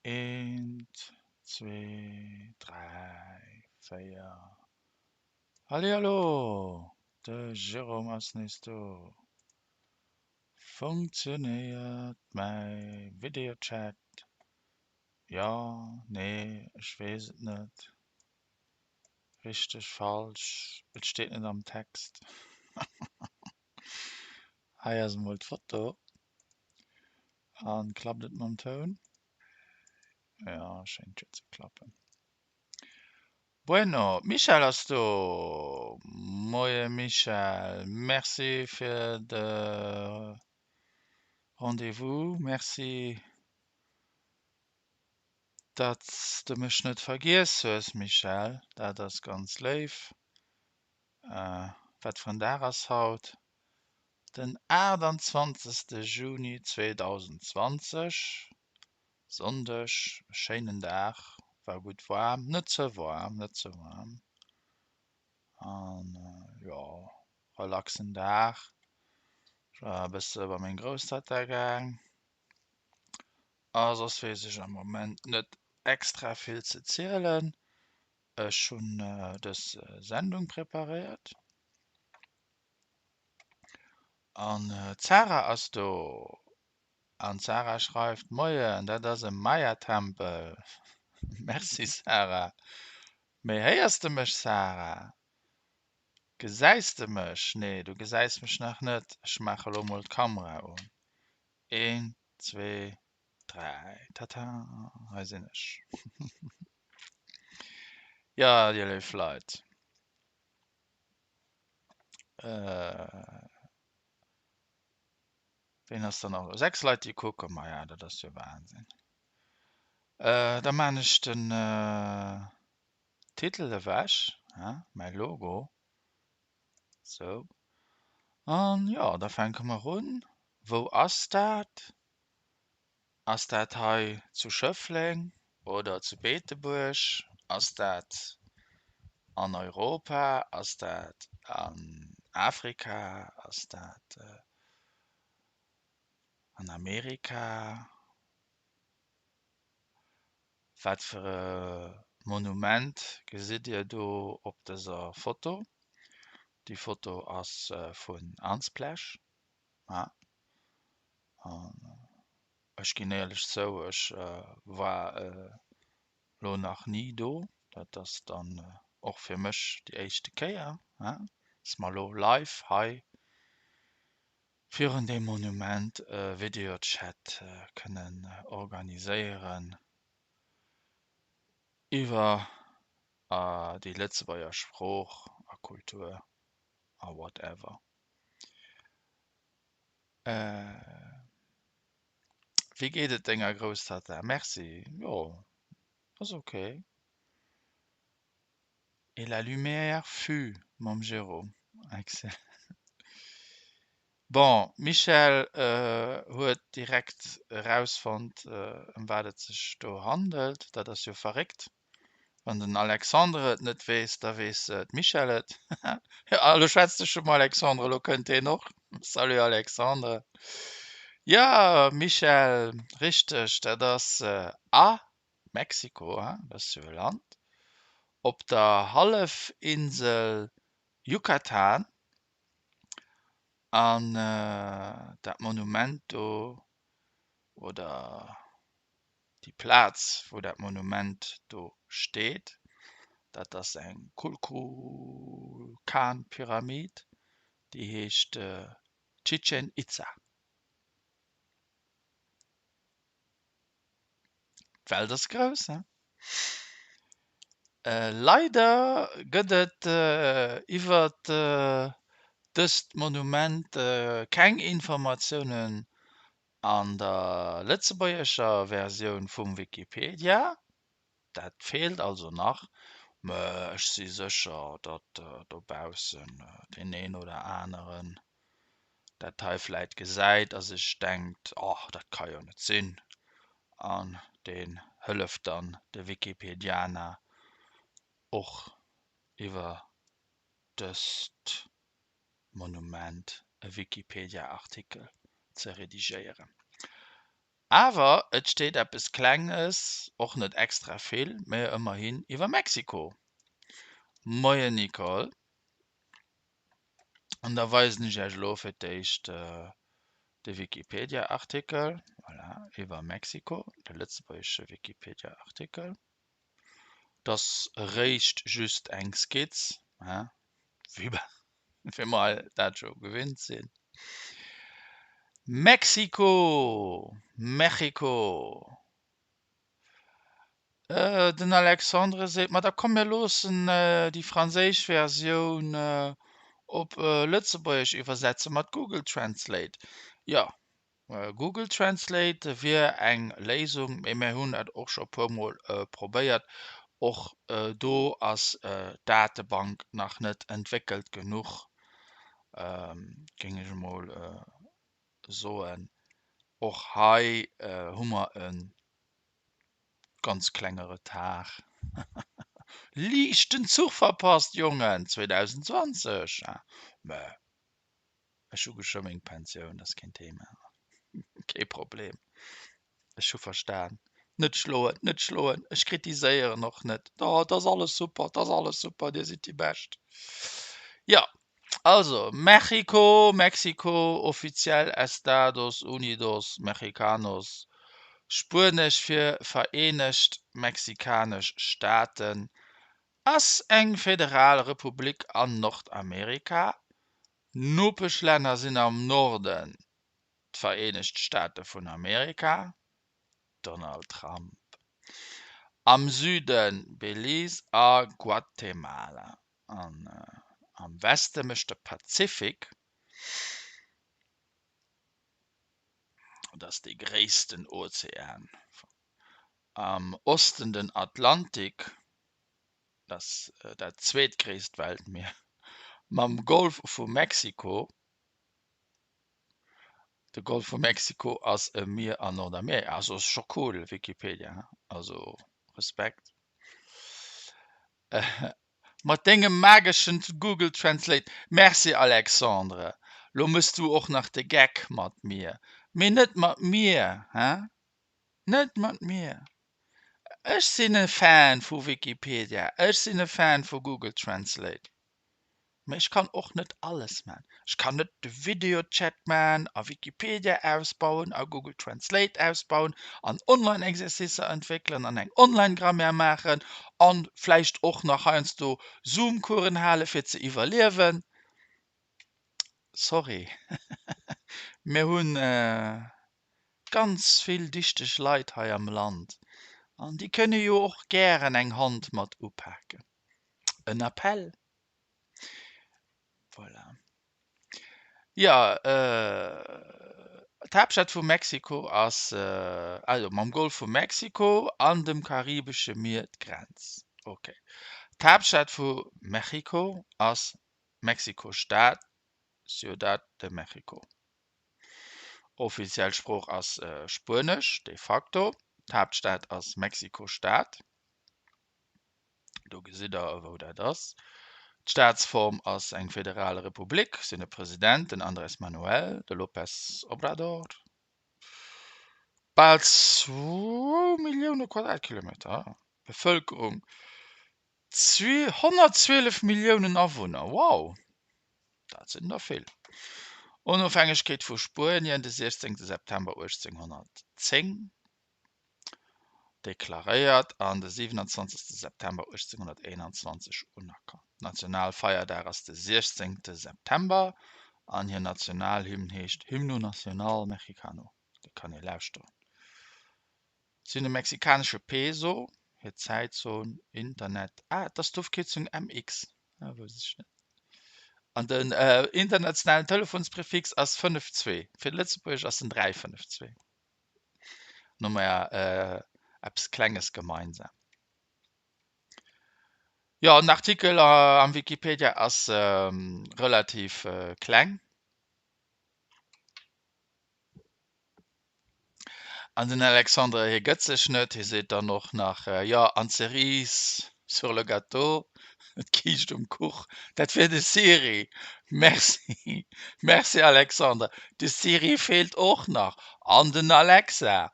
Eent, zwee, dräi, véier. Hallihallo! De Jérôme ass nees do. Funktionéiert mäi Videochat? Jo, nee, ech weess et net. Richteg, falsch, et steet net am Text. Hei ass emol d'Foto. An klappt et mam Toun? Jo, schéngt jo ze klappen. Bueno, d'Michèle ass do. Moie Michèle, Merci fir de Rendez-vous. Merci, datt s de mech net vergiess hues, Michèle. Dat ass ganz léif. Wat fir en Dag ass haut? Den 28 Juni 2020, Sonndeg, e schéinen Dag, war gutt waarm, net ze waarm, net ze waarm an jo relaxen Dag. Ech war e bësse bei meng Grousstatta gaang a soss weess ech am Moment net extra vill ze zielen. Ech hunn dës Sendung preparéiert. An d'Sarah ass do. An d'Sarah schreift, Moien, dat ass e Maya-Tempel. Merci Sarah. Mee héiers de mech Sarah? Gesäis de mech? Nee, du gesäis mech nach net. Ech maache lo mol d'Kamera un. Een, zwee, dräi. Tata, hei sinn ech. Jo, dir léif Leit. Ween ass dann nach? 6 Leit déi kucken, maja dat ass jo Wahnsinn. Da maan ech den Titel ewech, mäi Logo, sou. An jo da fänke mer un. Wou ass dat? Ass dat hei zu Schëffleng oder zu Beetebuerg? Ass dat an Europa? Ass dat an Afrika? Ass dat an Amerika? Wat fir e Monument gesitt Dir do op dëser Foto? Déi Foto ass vun Unsplash. Ech ginn éierlech zou, ech war elo nach ni do. Dat ass dann och fir mech déi éischte Kéier, dass mer elo live hei virun deem Monument e Videochat kënnen organiséieren iwwer déi Lëtzebuerger Sprooch a Kultur a whatever. Wéi geet et denger Grousstatta? Merci, jo ass ok. Et la lumière fut mam Jérôme. Excellent. Bon, d'Michèle huet direkt erausfonnt ëm wat et sech do handelt. Dat ass jo verréckt. Wann den Alexandre et net weess, da weess d'Michèle et. Jo, a lo schwätzt de scho mam Alexandre, elo kënnt deen och. Salut Alexandre. Jo, Michèle, richteg, dat ass a Mexiko, hein, dat ass jo e Land, op der Hallefinsel Yucatan. An dat Monument do, oder Déi Plaz, wou dat Monument do steet, dat ass eng Kulkulkan-Pyramid, déi heescht Chichen Itza. D'Welt ass grouss, he? Leider gëtt et iwwer dëst Monument keng Informatiounen An der lëtzebuergescher Versioun vum Wikipedia, dat feelt also nach, mä ech si sécher, datt dobaussen deen een oder aneren dat hei vläit gesäit a sech denkt, Oh, dat ka jo net sinn, an deen hëlleft dann de Wikipedianer och iwwer dëst Monument e Wikipedia-Artikel ze redigéieren. Awer et steet eppes Klenges, och net extra vill, mä ëmmerhin iwwer Mexiko. Moien Nicole. An da weisen ech Iech elo fir d'éischt de Wikipedia-Artikel, voilà, iwwer Mexiko, de lëtzebuergesche Wikipedia-Artikel. Et ass eréischt just eng Skizz, hein, wéi wéi mer dat jo gewinnt sinn. Mexiko, Mexico. Den Alexandre seet, ma da komm mir loossen déi franséisch Versioun op Lëtzebuergesch iwwersetze mat Google Translate. Jo, Google Translate wier eng Léisung, mee mir hunn dat och scho puer mol probéiert. Och do ass d'Datebank nach net entwéckelt genuch, géing ech emol soen. Och hei hu mer e ganz klenge Retard. Liicht den Zuch verpasst, Jongen, 2020, mä Ech hu geschwë meng Pensioun, dat ass keen Thema, kee Problem. Ech hu verstan. Net schloen, net schloen, ech kritiséieren och net. Oh, et ass alles super, et ass alles super, Dir sidd déi Bescht. Jo, also Mexico, Mexiko, offiziell Estados Unidos Mexicanos, spuenesch fir Vereenegt Mexikanesch Staaten, ass eng federal Republik an Nordamerika. Nopeschlänner sinn am Norden d'Vereenegt Staate vun Amerika, Donald Trump, am Süde Belize a Guatemala an am Weste mécht de Pazifik, dat ass dee gréissten Ozean, am Osten den Atlantik, dat ass dat zweetgréisst Weltmier, mam Golf vu Mexiko. De Golf vu Mexiko ass e Mier an Nordamerika. Also ass scho cool Wikipedia, he? Also Respekt. Mat dengem mageschen Google Translate. Merci Alexandre, lo mëss du och nach de Geck mat mir. Mee net mat mir, he? Net mat mir. Ech sinn e Fan vu Wikipedia, ech sinn e Fan vu Google Translate, mä ech kann och net alles man. Ech kann net de Videochat man a Wikipedia ausbauen a Google Translate ausbauen an Online-Exercicer entwéckelen an eng Online-Grammaire maachen an vläicht och nach heiansdo Zoom-Coursen hale fir ze iwwerliewen. Sorry, mir hunn ganz vill dichteg Leit hei am Land an déi kënne jo och gären eng Hand mat upaken. En Appell. Voilà. Jo, d'Haaptstad vu Mexiko ass, also mam Golf vu Mexiko an dem Karibesche Mier d'Grenz. Okay. D'Haaptstad vu Mexico ass Mexiko-Stad, Ciudad de México. Offiziell Sprooch ass Spuenesch, de facto. D'Haaptstad ass Mexiko-Stad. Do gesitt der, wou dat ass. D'Staatsform ass eng federal Republik. Si hunn e President, den Andrés Manuel de López Obrador. Bal zwou Millioune Quadratkilometer, Bevëlkerung 112 Milliounen Awunner, wow, dat sinn der vill. Onofhängegkeet vu Spuenien de 16 September 1810 deklaréiert an de 27 September 1821 unerkannt. Nationalfeierdag ass de 16 September an hir Nationalhymn heescht Himno Nacional Mexicano. Déi kann ee lauschteren. Si hunn de mexikanesche Peso, hir Zäitzon, Internet, ah, et ass d'Ofkierzung MX, ah, wousst ech net. An den internationalen Telefonsprefix ass 52, fir Lëtzebuerg ass en 352. Dann hu mer eppes Klenges gemeinsam. Jo, den Artikel am Wikipedia ass relativ kleng. An den Alexandre, hie gëtt sech net, hie seet dann och nach, Jo, an d'Cerise sur le gâteau, d'Kiischt um Kuch, dat wier de Siri. Merci, merci Alexandre, de Siri feelt och nach an den Alexa.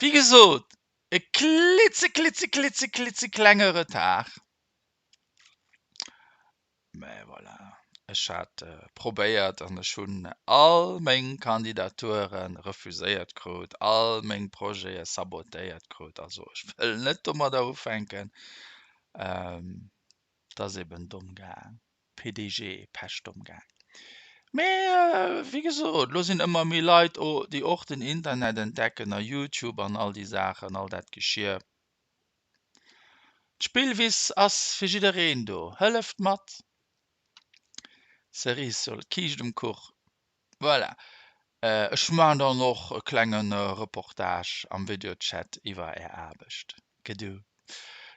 Wéi gesot, e klitzeklitzeklitzeklitzeklenge Retard. Mä voilà, ech hat probéiert an ech hunn all meng Kandidature refuséiert krut, all meng Projete sabotéiert krut. Also ech wëll net domadder ufänken. Et ass eben domm gaang. PDG, Pech domm gaang. Mee wéi gesot, elo sinn ëmmer méi Leit, déi och den Internet entdecken a Youtube an all déi Saachen, all dat Geschir. D'Spillwiss ass fir jiddereen do, hëlleft mat! Cerise sur le Kiischt um Kuch. Voilà, ech maachen dann och e klenge Reportage am Videochat iwwer är Aarbecht. Gedu.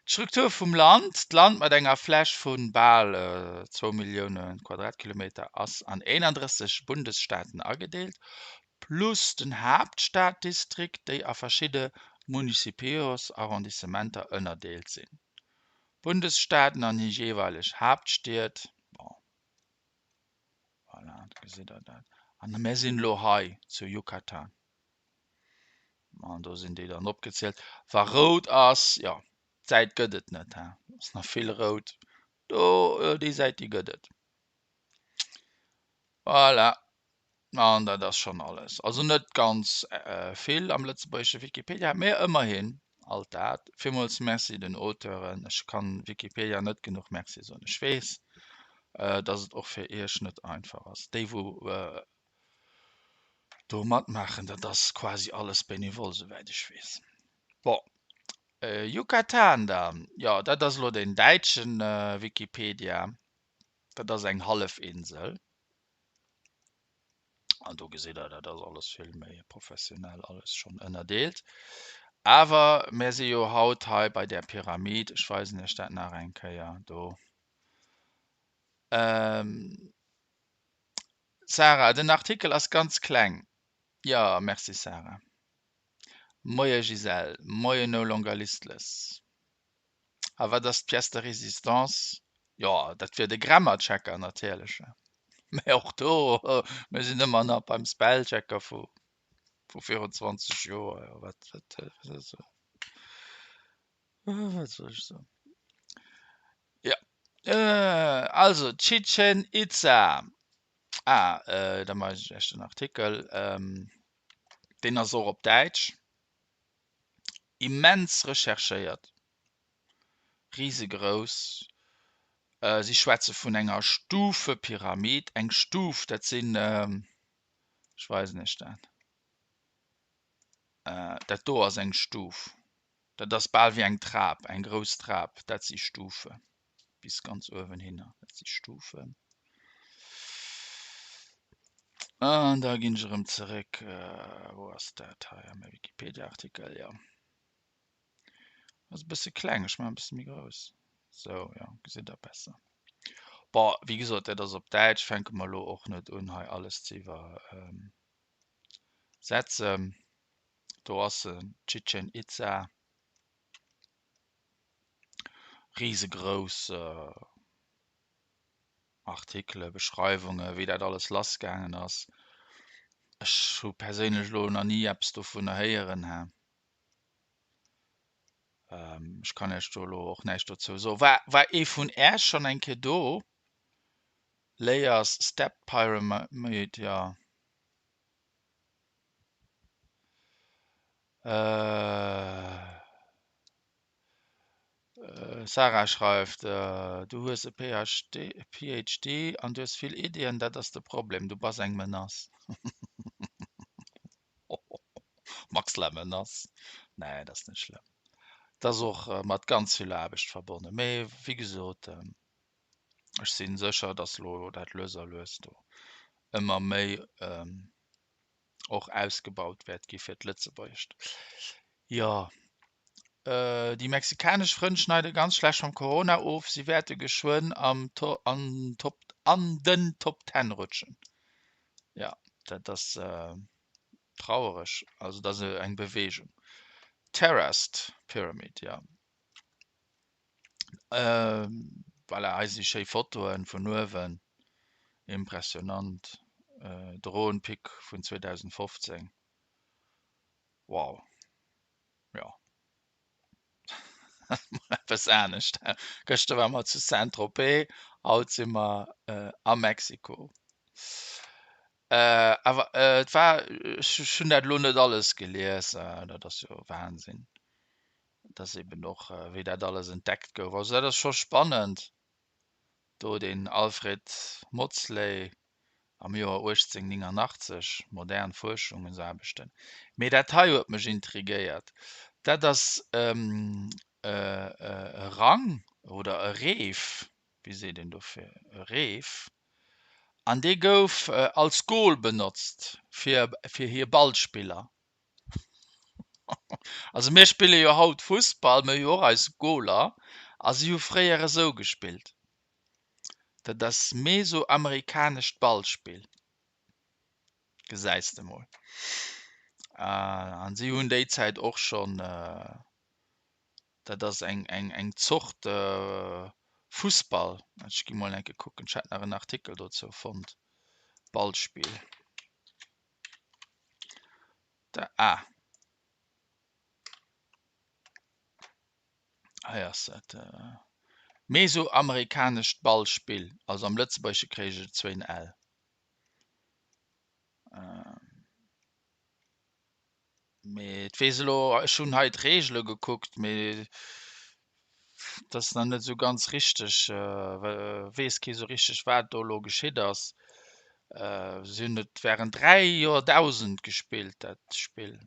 D'Struktur vum Land, D'Land mat enger Fläch vu bal zwou Millioune Quadratkilometer ass an 31 Bundesstaaten agedeelt, plus den Haaptstaddistrikt, déi a verschidde Municipios, Arrondissementer, ënnerdeelt sinn. Bundesstaaten an hir jeeweileg Haaptstied. Bon, voilà, do gesitt der dat. An mir sinn elo hei zu Yucatan. An do sinn déi dann opgezielt. Wa rout ass, jo, d'Säit gëtt et net, hein, ass nach vill rout. Do, déi Säit, déi gëtt et. Voilà. An dat ass schonn alles. Also net ganz vill am lëtzebuergesche Wikipedia, mä ëmmerhin alt dat. Villmools Merci den Auteuren. Ech kann Wikipedia net genuch Merci soen. Ech weess, dass et och fir Iech net einfach ass. Déi wou do matmaachen, dat ass quasi alles bénévol, souwäit ech weess. Bon, Yucatan dann, jo dat ass elo den däitschen Wikipedia. Dat ass eng Hallefinsel. An do gesitt der, dat ass alles vill méi professionell alles schonn ënnerdeelt. Awer mär si jo haut hei bei där Pyramid. Ech weisen iech dat nach eng Kéier do. Sarah, den Artikel ass ganz kleng. Jo, merci Sarah. Moie Gisèle, moie No Longer Listless. A wat ass d'Pièce de résistance? Jo, dat wier de Grammar-Checker natierlech. Mä och do, mir sinn ëmmer nach beim Spellchecker vu vu virun 20 Joer. Jo, wat, wat, wat, wat soll ech soen? Jo, also Chichen Itza. Ah, da maache ech Iech den Artikel. Deen ass och op Däitsch. Immens recherchéiert, risegrouss. Si schwätze vun enger Stufepyramid. Eng Stuf, dat sinn, ech weisen Iech dat, dat do ass eng Stuf. Dat ass bal wéi eng Trap, eng grouss Trap. Dat si Stufe bis ganz uewen hinner. Dat si Stufen. An da ginn ech erëm zeréck, wou ass dat hei am Wikipedia-Artikel, jo. Ass e bësse kleng, ech maachen e bësse méi grouss. Sou, jo, gesitt der besser. Bon, wéi gesot, dat ass op Däitsch, fänke mer elo och net un hei alles ze iwwersetzen. Do ass se, Chichen Itza. Risegrouss Artikele, Beschreiwunge wéi dat alles lass gaangen ass. Ech hu perséinlech elo nach ni eppes dovunner héieren. Hä? Ech kann Iech do elo och näischt dozou soen. War, war ee vun Äech schonn eng Kéier do? Layers, Step Pyramid, jo. Sarah schreift, Du hues e PhD an du hues vill Iddien, dat ass de Problem, du bass eng Menace. Max la Menace, Nee, dat ass net schlëmm. Dat ass och mat ganz vill Aarbecht verbonnen. Mee wéi gesot, ech si sécher, datt elo dat lues a lues do ëmmer méi och ausgebaut wäert gi fir d'Lëtzebuergescht. Jo, déi mexikanesch Frënn schneide ganz schlecht mam Corona of, si wäerte geschwënn am an Top an den Top Ten rutschen. Jo, dat ass trauereg, also dat ass eng Beweegung. Terraced Pyramid, jo. Voilà, hei si schéi Fotoen vun uewen, impressionant. Dronpic vun 2015, wow. Jo. Eppes anescht. Gëschter ware mer zu Saint-Tropez, haut si mer a Mexiko. Awer et war, ech hunn dat elo net alles gelies, dat ass jo Wahnsinn. Et ass eben och, wéi dat alles entdeckt gouf. Also dat ass scho spannend, do deen Alfred Maudslay am Joer 1889, modern Fuerschungsaarbechten. Mee dat hei huet mech intrigéiert. Dat ass e Rang oder e Reef, wéi seet een dofir, e Reef, an dee gouf als Goal benotzt fir fir hir Ballspiller. Also mir spille jo haut Fussball, mir hu jo och eis Goaler a si hu fréier esou gespillt. Dat ass mesoamerikanescht Ballspill, gesäis de mol. An si hunn déi Zäit och schonn Dat ass eng, eng, eng Zort Fussball. Ech gi mol eng Kéier kucken, ech hat nach en Artikel dozou fonnt. Ballspill. Da, ah. Hei ass et. Mesoamerikanescht Ballspill. Also am Lëtzebuergesche kréich ech et zwéin L. Mee et weess elo, ech hunn hei d'Reegele gekuckt, mee et ass nach net esou ganz richteg, weess kee sou richteg wat do elo geschitt ass. Si hunn et wärend 3 Joerdausend gespillt dat Spill.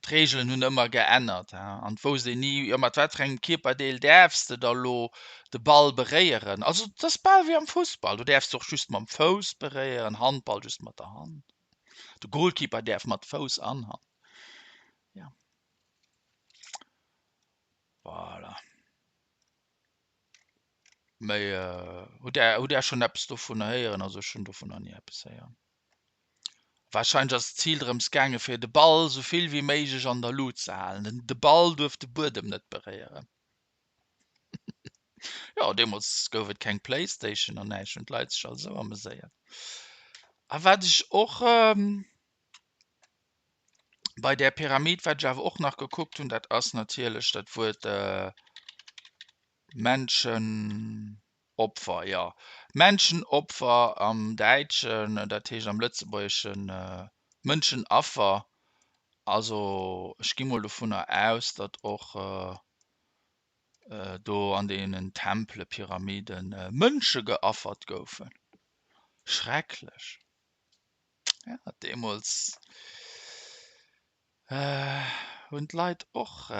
D'Reegelen hunn ëmmer geännert an et wousst een ni, jo mat wat fir engem Kierperdeel däerfs de da lo de Ball beréieren. Also et ass bal wéi am Fussball, du däerfs och just mam Fouss beréieren, Handball just mat der Hand. De Goalkeeper däerf mat Fouss an Hand. Ja. Voilà. Méi äh, hutt Där, hutt Där schonn eppes dovunner héieren? Also ech hunn dovunner ni eppes héieren. Warscheinlech ass d'Zil drëms gaange fir de Ball sou vill wéi méiglech an der Lut ze halen. Den, de Ball duerf de Buedem net beréieren. Jo, deemools gouf et keng Playstation an näischt, hunn d'Leit sech alt esou ameséiert. A wat ech och bei där Pyramid, wat ech awer och nach gekuckt hunn, dat ass natierlech dat Wuert Menschenopfer, jo. Menschenopfer am Däitschen, dat heescht am Lëtzebuergeschen Mënschenaffer. Also ech gi mol dovunner aus, datt och do an deenen Tempele, Pyramiden, Mënsche geaffert goufen. Schrecklech! Ja, deemools hunn d'Leit och,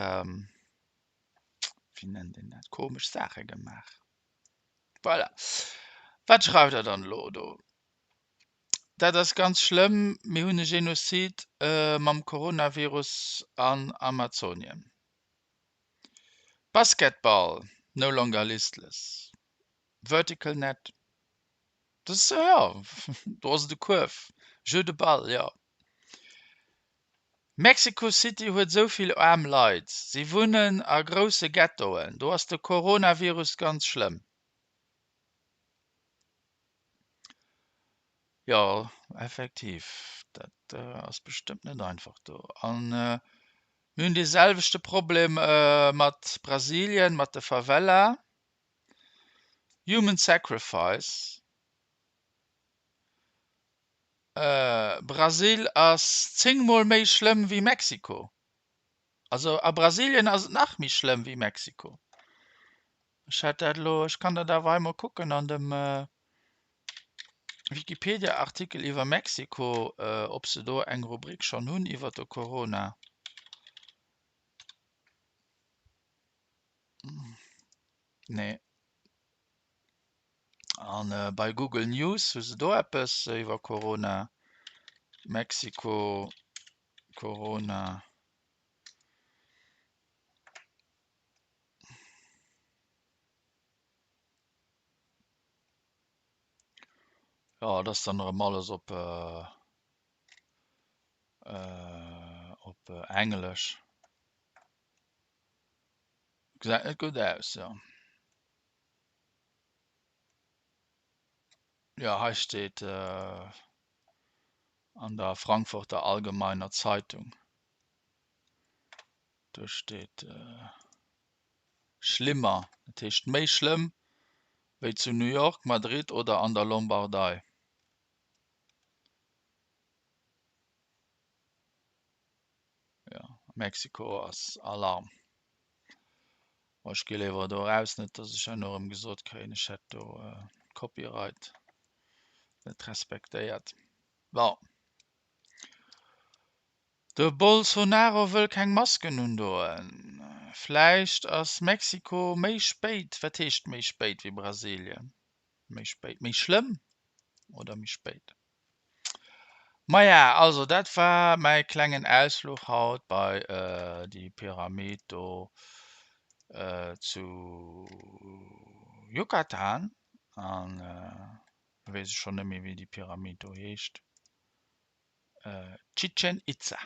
wéi nennt een dat, komesch Saache gemaach. Voilà. Wat schreift Der dann elo do? Dat ass ganz schlëmm, mir hunn e Genozid mam Coronavirus an Amazonien. Basketball, no longer listless, vertical net, dat ass jo, do ass et e Kuerf, jeu de balle, jo. Mexico City huet esou vill aarm Leit, si wunnen a grousse Ghettoen, do ass de Coronavirus ganz schlëmm. Jo, effektiv, dat ass bestëmmt net einfach do. An mir hunn dee selwechte Problem mat Brasilien, mat de Favela. Human Sacrifice. Brasil ass 10 mol méi schlëmm wéi Mexiko. Also a Brasilien ass et nach méi schlëmm wéi Mexiko. Ech hat dat elo, ech kann dat awer hei mol kucken an dem Wikipedia-Artikel iwwer Mexiko, ob se do eng Rubrik schonn hunn iwwer de Corona. Nee. An bei Google News, hu se do eppes iwwer Corona? Mexiko, Corona. Ja, dat ass dann erëm alles op op Englesch. Gesäit net gutt aus, jo. Jo, hei steet an der Frankfurter Allgemeiner Zeitung. Do steet schlimmer, dat heescht méi schlëmm wéi zu New York, Madrid oder an der Lombardei. Jo, a Mexiko ass Alarm. Bon, ech gi léiwer do eraus, net datt ech herno erëm gesot kréien, ech hätt do Copyright net respektéiert. Bon. De Bolsonaro wëll keng Masken undoen. Vläicht ass Mexiko méi spéit, wat heescht méi spéit wéi Brasilien? Méi spéit, méi schlëmm oder méi spéit? Maja, also dat war mäi klengen Ausfluch haut bei déi Pyramid do zu Yucatan. An elo weess ech schonn net méi wéi déi Pyramid do heescht. Chichen Itza.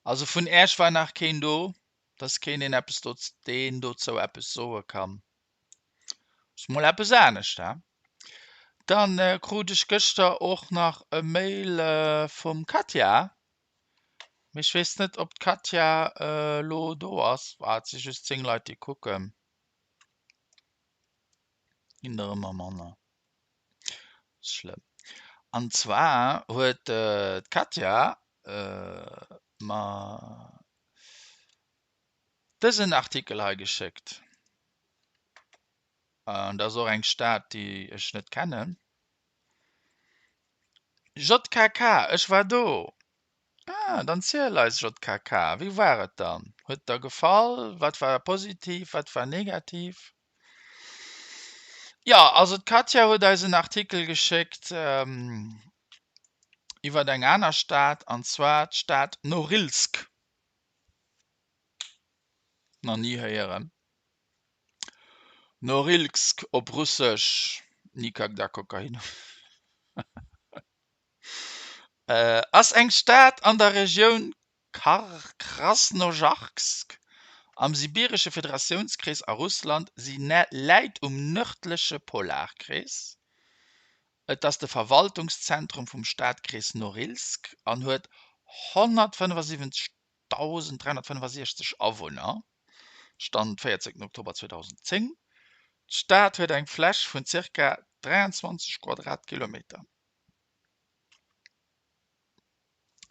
Also vun Äech war nach keen do, dass keen deen eppes do, deen dozou eppes soe kann. Ass mol eppes anescht, he? Dann krut ech gëschter och nach e Mail vum Katja. Mee ech weess net, ob d'Katja elo do ass. Ah, et si just 10 Leit, déi kucken. Ginn der ëmmer manner. Schlëmm. An zwar huet d'Katja mer dësen Artikel hei geschéckt. An dat ass och eng Stad, déi ech net kennen. JKK, ech war do! Ah, dann ziel eis JKK, wéi war et dann? Huet der gefall? Wat war positiv, wat war negativ? Jo, also d'Katja huet eis en Artikel geschéckt iwwer eng aner Stad, an zwar d'Stad Norilsk. Nach ni héieren. Norilsk op Russesch, Nikakda Kokain. Ass eng Stad an der Regioun Krasnojarsk am sibiresche Federatiounskrees a Russland. Si läit um nërdleche Polarkrees. Et ass de Verwaltungszentrum vum Stadkrees Norilsk an huet 175.365 Awunner, Stand 14 Oktober 2010. D'Stad huet eng Fläch vun zirka 23 Quadratkilometer.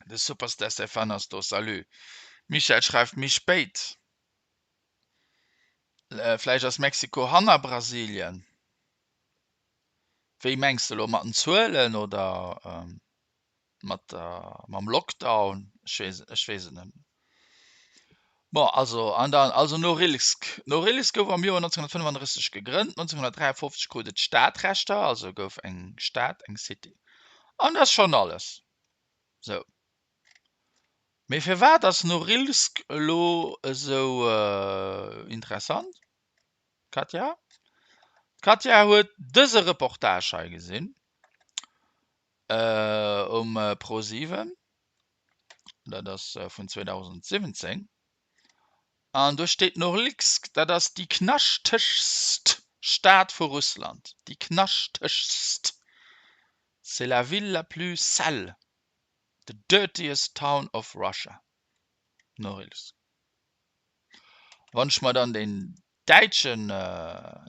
De Superstar Stéphane ass do, salut. Michèle schreift méi spéit. Vläicht ass Mexiko hanner Brasilien. Wéi mengs de elo, mat den Zuelen oder mat der mam Lockdown? Ech weess ech weess et net. Bon, also an dann also Norilsk. Norilsk gouf am Joer 1935 gegrënnt. 1953 krut et Stadrechter, also gouf eng Stad, eng City. An dat ass schonn alles. Sou. Mee firwat ass Norilsk elo esou interessant? D'Katja? D'Katja huet dëse Reportage hei gesinn um Pro7. Dat ass vun 2017. An do steet Norilsk, dat ass déi knaschtegst Stad vu Russland. Déi knaschtegst. C'est la ville la plus sale, the dirtiest town of Russia. Norilsk. Wann ech mer dann deen däitschen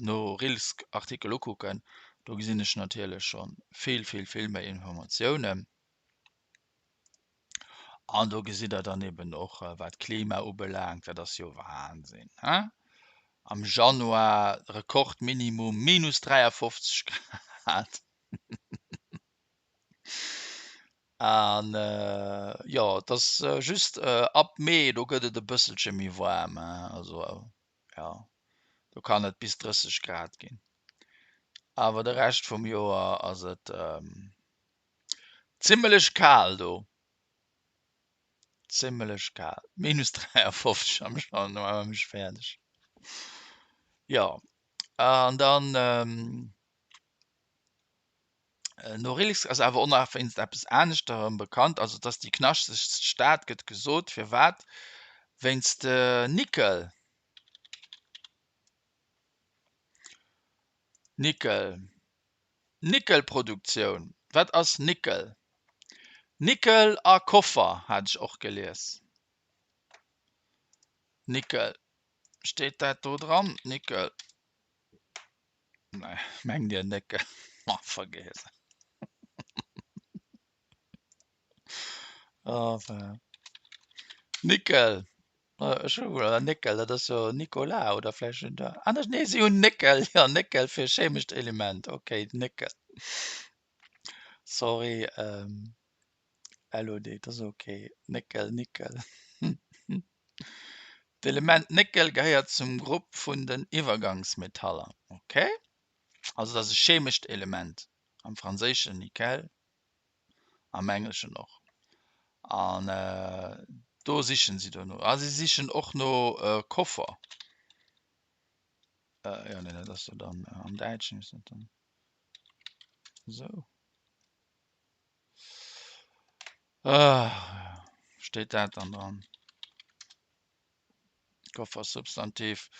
Norilsk-Artikel ukucken, do gesinn ech natierlech scho vill, vill, vill méi Informatiounen. An do gesitt der dann eben och, wat d'Klima ubelaangt, dat ass jo Wahnsinn, he? Am Januar Rekordminimum minus 53 Grad. An jo, et ass just ab Mee, do gëtt et e bësselche méi waarm, also jo, do kann et bis 30 Grad ginn. Awer de Rescht vum Joer ass et zimmlech kal do, zimmlech kal, minus 53 am Januar, maache mech fäerdeg. Jo, an dann. Norilsk ass awer och nach wéinst eppes aneschterem bekannt, also et ass déi knaschtegst Stad, gëtt gesot. Firwat? Wéinst Nickel. Nickel, Nickelproduktioun. Wat ass Nickel? Nickel a Koffer hat ech och gelies. Nickel, steet dat do dran? Nickel, nee, mengt Dir Néckel? Ma vergiess et. Oh weh. Nickel, ech hu Néckel, dat ass jo Nicolas oder vläicht hunn der anescht, nee si hunn Néckel, jo Néckel fir chemescht Element, okay Néckel. Sorry LOD, et ass ok. Néckel, Nickel. D'Element Néckel gehéiert zum Grupp vun den Iwwergangsmetaller. Ok, also et ass e chemescht Element, am Franséischen Nickel, am Engleschen och. An do sichen si dono. A si sichen och no Koffer. Jo, nee, dat ass jo dann am Däitschen ass dat dann. Esou. Ah, steet dat dann dran? Koffer Substantiv,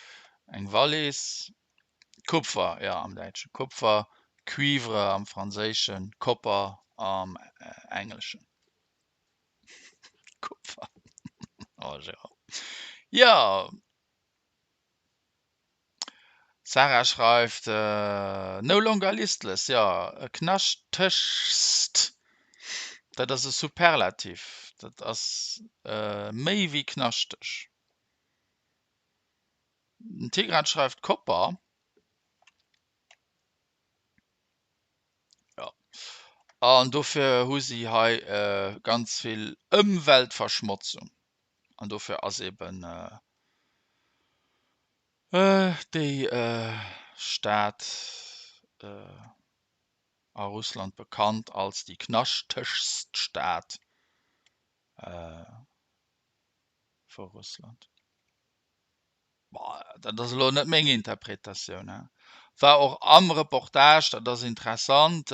eng Wallis, Kupfer, ja am Däitschen Kupfer, Cuivre am Franséischen, Copper am Engleschen. Kupfer. Oh, Gérard. Ja. D'Sarah schreift, No longer listless, jo, e knaschtegst, dat ass e Superlativ, dat ass méi wéi knaschteg. Den Tigran schreift Kopper. Jo, an dofir hu si hei ganz vill Ëmweltverschmotzung. An dofir ass eben déi Stad a Russland bekannt als déi knaschtegst Stad vu Russland. Dat ass elo net meng Interpretatioun, he. War och am Reportage, dat ass interessant,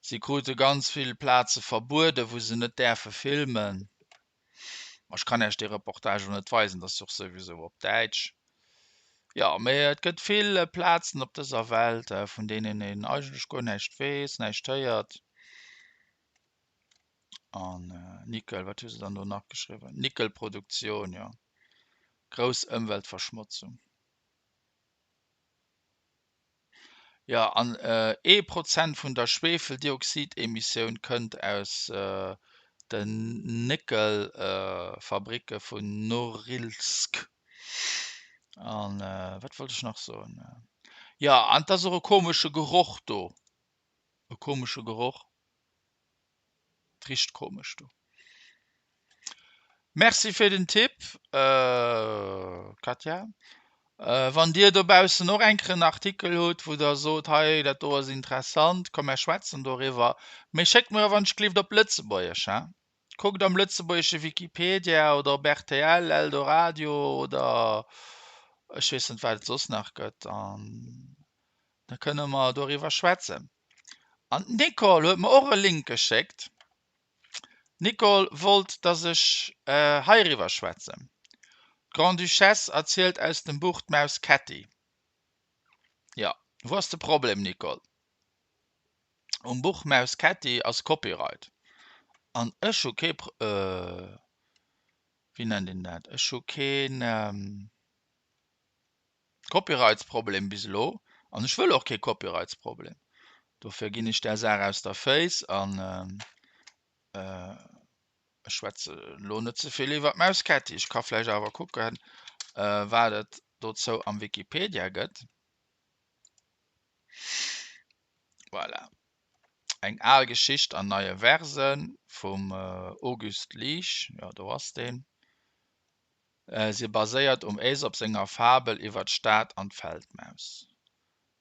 si krute ganz vill Plaze verbueden, wou se net däerfe filmen. Ma ech kann Iech dee Reportage elo net weisen, dat ass jo och souwisou op Däitsch. Jo, mee et gëtt vill Plazen op dëser Welt, vun deenen een eigentlech guer näischt weess, näischt héiert. An Nickel, wat hu se dann do nach geschriwwen? Nickelproduktioun, jo. Grouss Ëmweltverschmotzung. Jo, an ee Prozent vun der Schwefeldioxidemissioun kënnt aus den Néckelfabricke vun Norilsk. An wat wollt ech nach soen? Jo, an et ass och e komesche Geroch do. E komesche Geroch. Et richt komesch do. Merci fir den Tipp, Katja. Wann Dir dobaussen och enker en Artikel hutt, wou Der sot, hei dat do ass interessant, komm mär schwätzen doriwwer, mee schéckt mir e wann ech gelift op Lëtzebuergesch, he? Kuckt am lëtzebuergesche Wikipedia oder op rtl, Eldoradio oder ech weess net wat et soss nach gëtt an da kënne mer doriwwer schwätzen. An d'Nicole huet mer och e Link geschéckt. D'Nicole wollt, dass ech heiriwwer schwätzen. D'Grande-Duchesse erzielt aus dem Buch D'Maus Kätti. Jo, wou ass de Problem, Nicole? Um Buch Maus Kätti ass Copyright. An ech hu kee, wéi nennt een dat, ech hu keen Copyrightsproblem bis elo an ech wëll och kee Copyrightsproblem. Dofir ginn ech där Saach aus der Féiss an ech schwätze elo net ze vill iwwer d'Maus Kätti. Ech ka vläicht awer kucken, wat et dozou am Wikipedia gëtt. Voilà. Eng al Geschicht an neie Versen vum Auguste Liesch, jo do ass deen. Se baséiert um Aesop senger Fabel iwwer d'Stad an d'Feldmaus.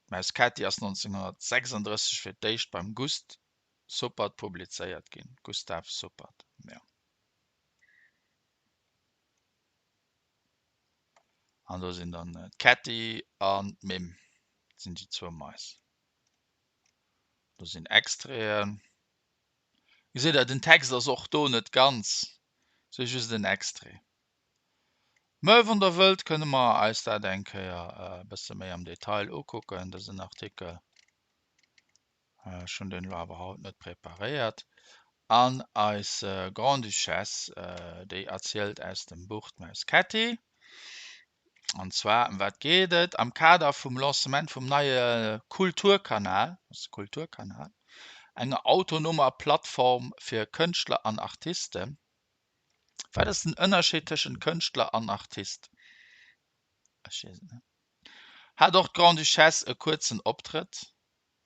D'Maus Kätti ass 1936 fir d'éischt beim Gust Suppert publizéiert ginn, Gustav Suppert, jo. An do sinn dann d'Kätti an d'Mimm, dat sinn déi zwou Mais. Do sinn Extraiten. Gesitt Der, den Text ass och do net ganz, se just en Extrait. Mä wann Der wëllt, kënne mer eis dat eng Kéier e bësse méi am Detail ukucken, dësen Artikel. Ech hunn deen elo awer haut net preparéiert. An eis Grande-Duchesse, déi erzielt aus dem Buch D'Maus Kätti. An zwar, ëm wat geet et? Am Kader vum Lancement vum neie Kulturkanal, ass de Kulturkanal, enger autonomer Plattform fir Kënschtler an Artisten. Wat ass den Ënnerscheed tëschent Kënschtler an Artist? Ech weess et net. Hat och d'Grande-Duchesse e kuerzen Optrëtt.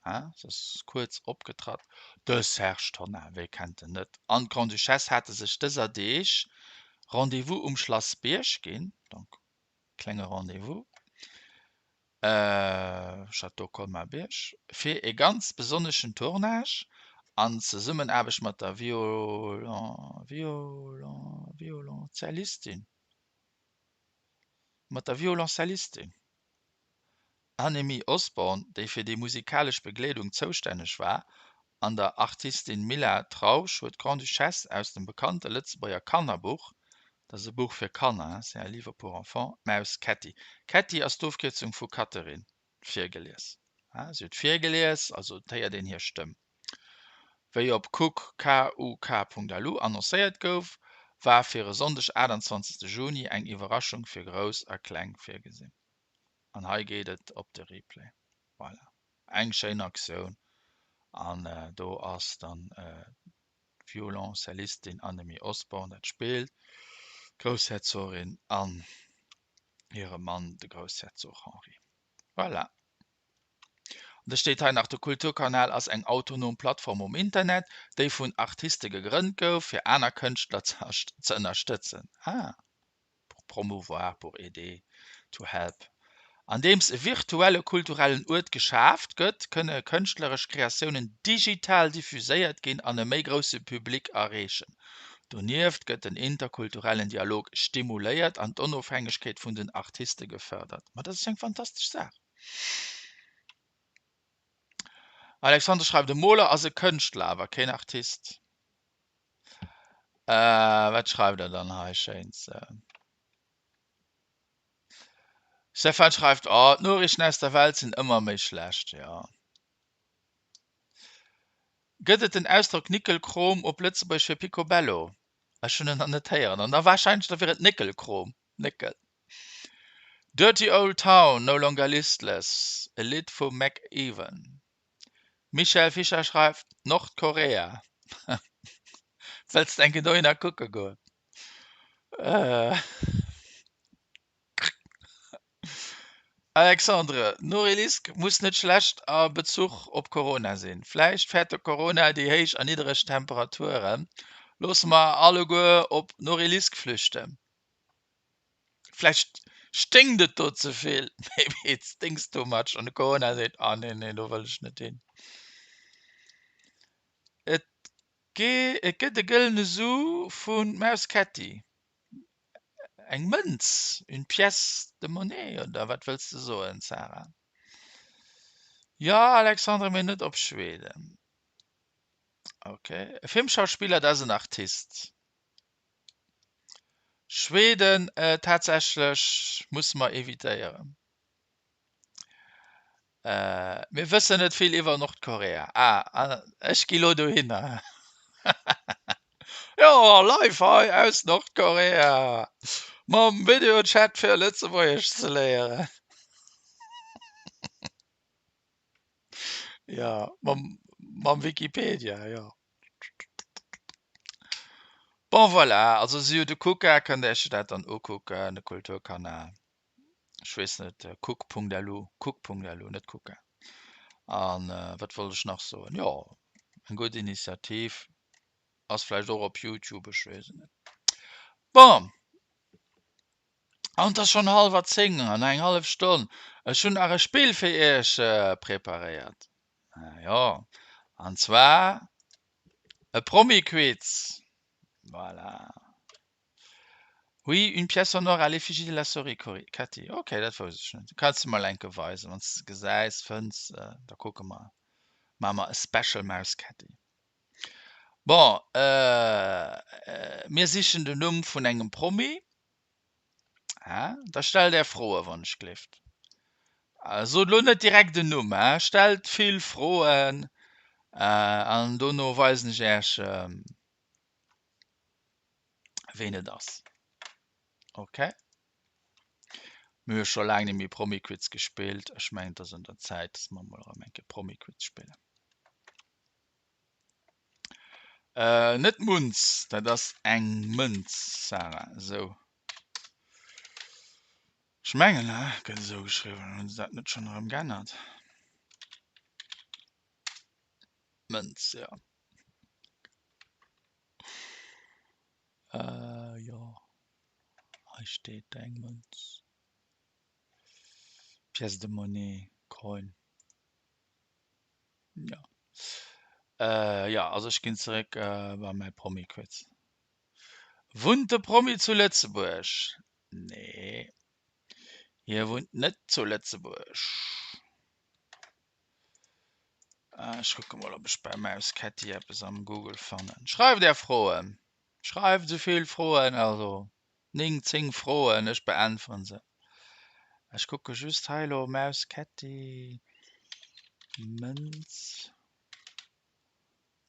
Se ass kuerz opgetratt. De Serge Tonnar, wie kennt en net, an d'Grande-Duchesse hate sech dëser Deeg Rendez-vous um Schlass Bierg ginn, donc klenge Rendez-vous, Château Colmar-Bierg, fir ee ganz besonneschen Tournage an Zesummenaarbecht mat der Violoncellistin, mat der Violoncellistin. Annemie Osborne, déi fir déi musikalesch Begleedung zoustänneg war, an der Artistin Milla Trausch huet d'Grande-Duchesse aus dem bekannte Lëtzebuerger Kannerbuch, dat ass e Buch fir Kanner, c'est un livre pour enfants, D'Maus Ketti, Ketti ass d'Ofkierzung vu Catherine, virgelies. Si huet virgelies, also et héiert een hir Stëmm. Wéi op kuk, kuk.lu, annoncéiert gouf, war fir e Sonndeg 28 Juni eng Iwwerraschung fir Grouss a Kleng virgesinn. An hei geet et op de Replay. Voilà, eng schéin Aktioun. An do ass dann d'Violoncellistin Annemie Osborne, dat spillt d'Groussherzogin, an hire Mann, de Groussherzog Henri. Voilà. An da steet hei nach, De Kulturkanal ass eng autonom Plattform um Internet, déi vun Artiste gegrënnt gouf, fir aner Kënschtler ze ënnerstëtzen. Ah. pour promouvoir, pour aider, to help. Andeems e virtuelle kulturellen Uert geschaaft gëtt, kënne kënschtleresch Kreatiounen digital diffuséiert ginn an e méi grousse Public erreechen. Donieft gëtt den interkulturellen Dialog stimuléiert an d'Onofhängegkeet vun den Artiste gefërdert. Ma dat ass jo eng fantastesch Saach! Alexandre schreift, E Moler ass e Kënschtler, awer keen Artist. Wat schreift der dann hei Schéins? Stefan schreift, Oh, d'Noriichten aus der Welt sinn ëmmer méi schlecht. Jo. Gëtt et den Ausdrock Nickelchrom op Lëtzebuergesch fir Picobello? Ech hunn en nach net héieren. An da warscheinlech, da wier et Néckelchrom. Néckel. Dirty Old Town, No Longer Listless, e Lidd vum Mac Evan. Michèle Fischer schreift, Nordkorea. Wëlls de eng Kéier dohinner kucke goen? Alexandre, Norilsk muss net schlecht a Bezuch op Corona sinn. Vläicht fäert de Corona déi héich an niddereg Temperaturen. Loosse mer alleguer op Norilsk flüchten. Vläicht sténkt et do ze vill, maybe it stinks too much, an de Corona seet, ah nee, nee, do wëll ech net hin. Et et gëtt e gëllene Su vu Maus Ketti. Eng Mënz, une pièce de monnaie, oder wat wëlls de soen, Sarah? Jo, Alexandre, mee net op Schweden. Ok, e Filmschauspiller, dat ass en Artist. Schweden tatsächlech musse mer evitéieren. Mir wëssen net vill iwwer Nordkorea. Ah, ech gi lo dohinner. Jo, live hei aus Nordkorea mam Videochat fir Lëtzebuergesch ze léieren. Jo, mam Wikipedia, jo. Bon voilà, also si hu de Kuka, kënnt Iech dat dann ukucken, de Kulturkanal. Ech weess net, kuk.lu, kuk.lu, net Kuka. An wat wollt ech nach soen? Jo, eng gutt Initiativ. Ass vläicht och op Youtube, ech weess et net. Bon, an et ass schonn hallwer 10 an eng hallef Stonn. Ech hunn nach e Spill fir Iech preparéiert. Jo, an zwar e Promi-Quiz. Voilà. Oui, une pièce en or à l'effigie de la souris, Cathy. Ok, dat wousst ech net. Kanns de mer enke weisen, wann s de gesäis, fënns, da kucke mer. Maache mer e Special Maus Cathy. Bon, mir sichen den Numm vun engem Promi. Da stellt Är Froe wann ech gleeft. Sot elo net direkt en Numm, stellt vill Froen. An dono weisen ech Äech, ween et ass. Ok. Mir hu scho laang net méi Promi-Quiz gespillt. Ech mengen, et ass un der Zäit, dass mer emol erëm eng Kéier Promi-Quiz spillen. Net Munz, dat ass eng Mënz, Sarah. Esou. Ech mengen, gëtt esou geschriwwen. Hunn se dat net schonn erëm geännert? Mënz, jo. Jo, hei steet eng Mënz. Pièce de monnaie, coin. Jo. Jo, also ech ginn zeréck bei mäi Promi-Quiz. Wunnt de Promi zu Lëtzebuerg? Nee, hie wunnt net zu Lëtzebuerg. Ech kucke mol, ob ech bei Maus Ketti eppes am Google fannen. Schreift är Froen! Schreift esou vill Froen, also 9, 10 Froen, ech beäntweren se. Ech kucke just hei elo, Maus Ketti, Mënz,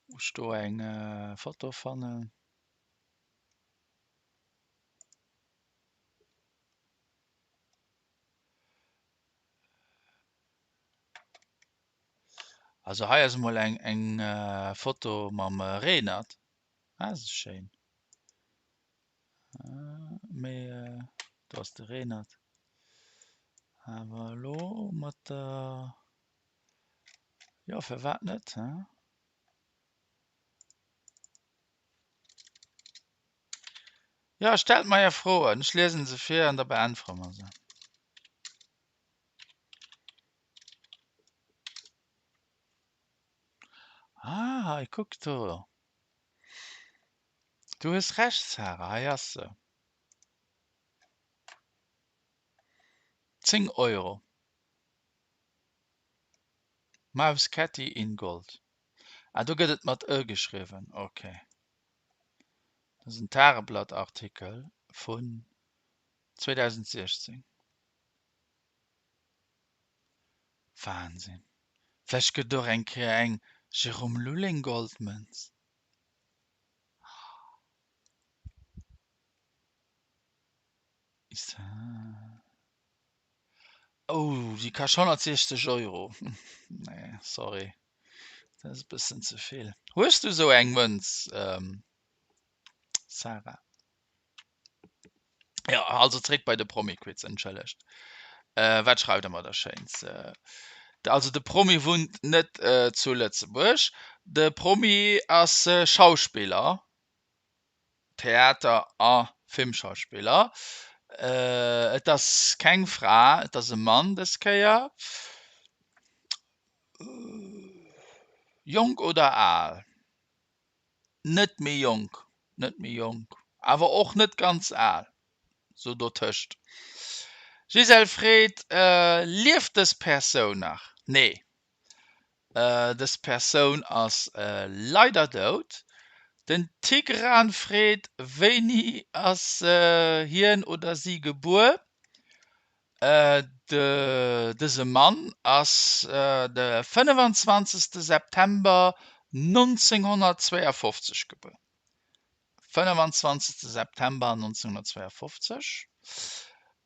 wou ech do eng Foto fannen. Also hei ass emol eng eng Foto mam Renert. Ah, ass schéin. Mee do ass de Renert. Awer elo mat der, jo firwat net he? Jo, stellt mer är Froen, ech liesen se vir an da beäntwere mer se. Ah, hei, kuck do. Du hues Recht, Sarah, hei ass se. 10 Euro. Mouse Catty in Gold. Ah, do gëtt et mat e geschriwwen, ok. Dat ass en Tageblatt-Artikel vun 2016. Wahnsinn. Vläicht gëtt et och eng Kéier eng Jérôme Lulling Goldmënz. Oh, déi kascht 160 Euro. Nee, sorry. Dat ass e bëssen ze vill. Hues du esou eng Mënz, Sarah? Ja, also zréck bei de Promi-Quiz, entschëllegt. Äh, wat schreift der mer da Schéins? Äh, also de Promi wunnt net äh, zu Lëtzebuerg. De Promi ass äh, Schauspiller, Theater a Filmschauspiller. Äh, et ass keng Fra, et ass e Mann dës Kéier. Jonk oder al? Net méi jonk, net méi jonk, awer och net ganz al, sou dotëscht. Gisèle freet, Lieft dës Persoun nach? Nee, dës Persoun ass leider dout. Den Tigran freet, Wéini ass hien oder si gebuer? Dëse Mann ass de 25 September 1952 gebuer. 25 September 1952.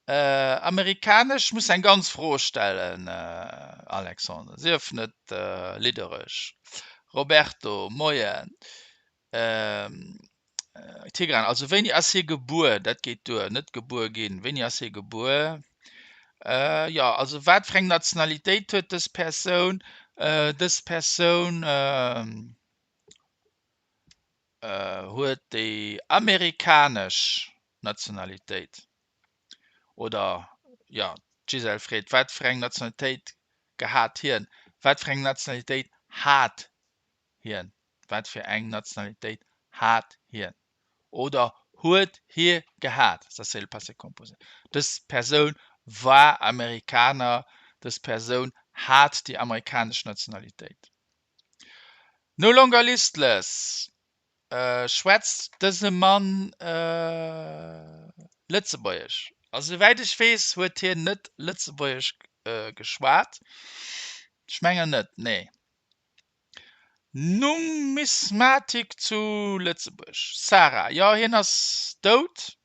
Amerikanesch muss eng ganz Fro stellen, Alexandre, sief net liddereg. Roberto, Moien. Tigran, also wéini ass hie gebuer? Dat geet duer, net gebuer ginn. Wéini ass hie gebuer? Jo, also wat fir eng Nationalitéit huet dës Persoun? Dës Persoun huet déi amerikanesch Nationalitéit. Oder jo, d'Gisèle freet, wat fir eng Nationalitéit gehat hien? Wat fir eng Nationalitéit hat hien? Wat fir eng Nationalitéit hat hien? Oder huet hie gehat? Ça c'est le passé composé. Dës Persoun war Amerikaner. Dës Persoun hat déi amerikanesch Nationalitéit. No longer listless. Schwätzt dëse Mann Lëtzebuergesch? A souwäit ech weess, huet hien net Lëtzebuergesch geschwat. Ech mengen net, nee. Numismatik zu Lëtzebuerg. Sarah, Jo, hien ass dout.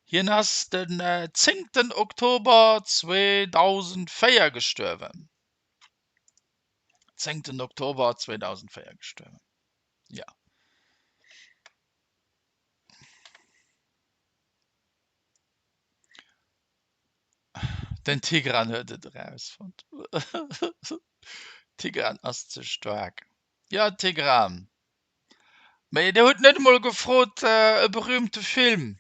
Hien ass den zéngten Oktober 2004 gestuerwen. Zéngten Oktober 2004 gestuerwen, jo. Den Tigran huet et erausfonnt. Tigran ass ze staark. Jo Tigran, mee dir hutt net emol gefrot e berühmte Film.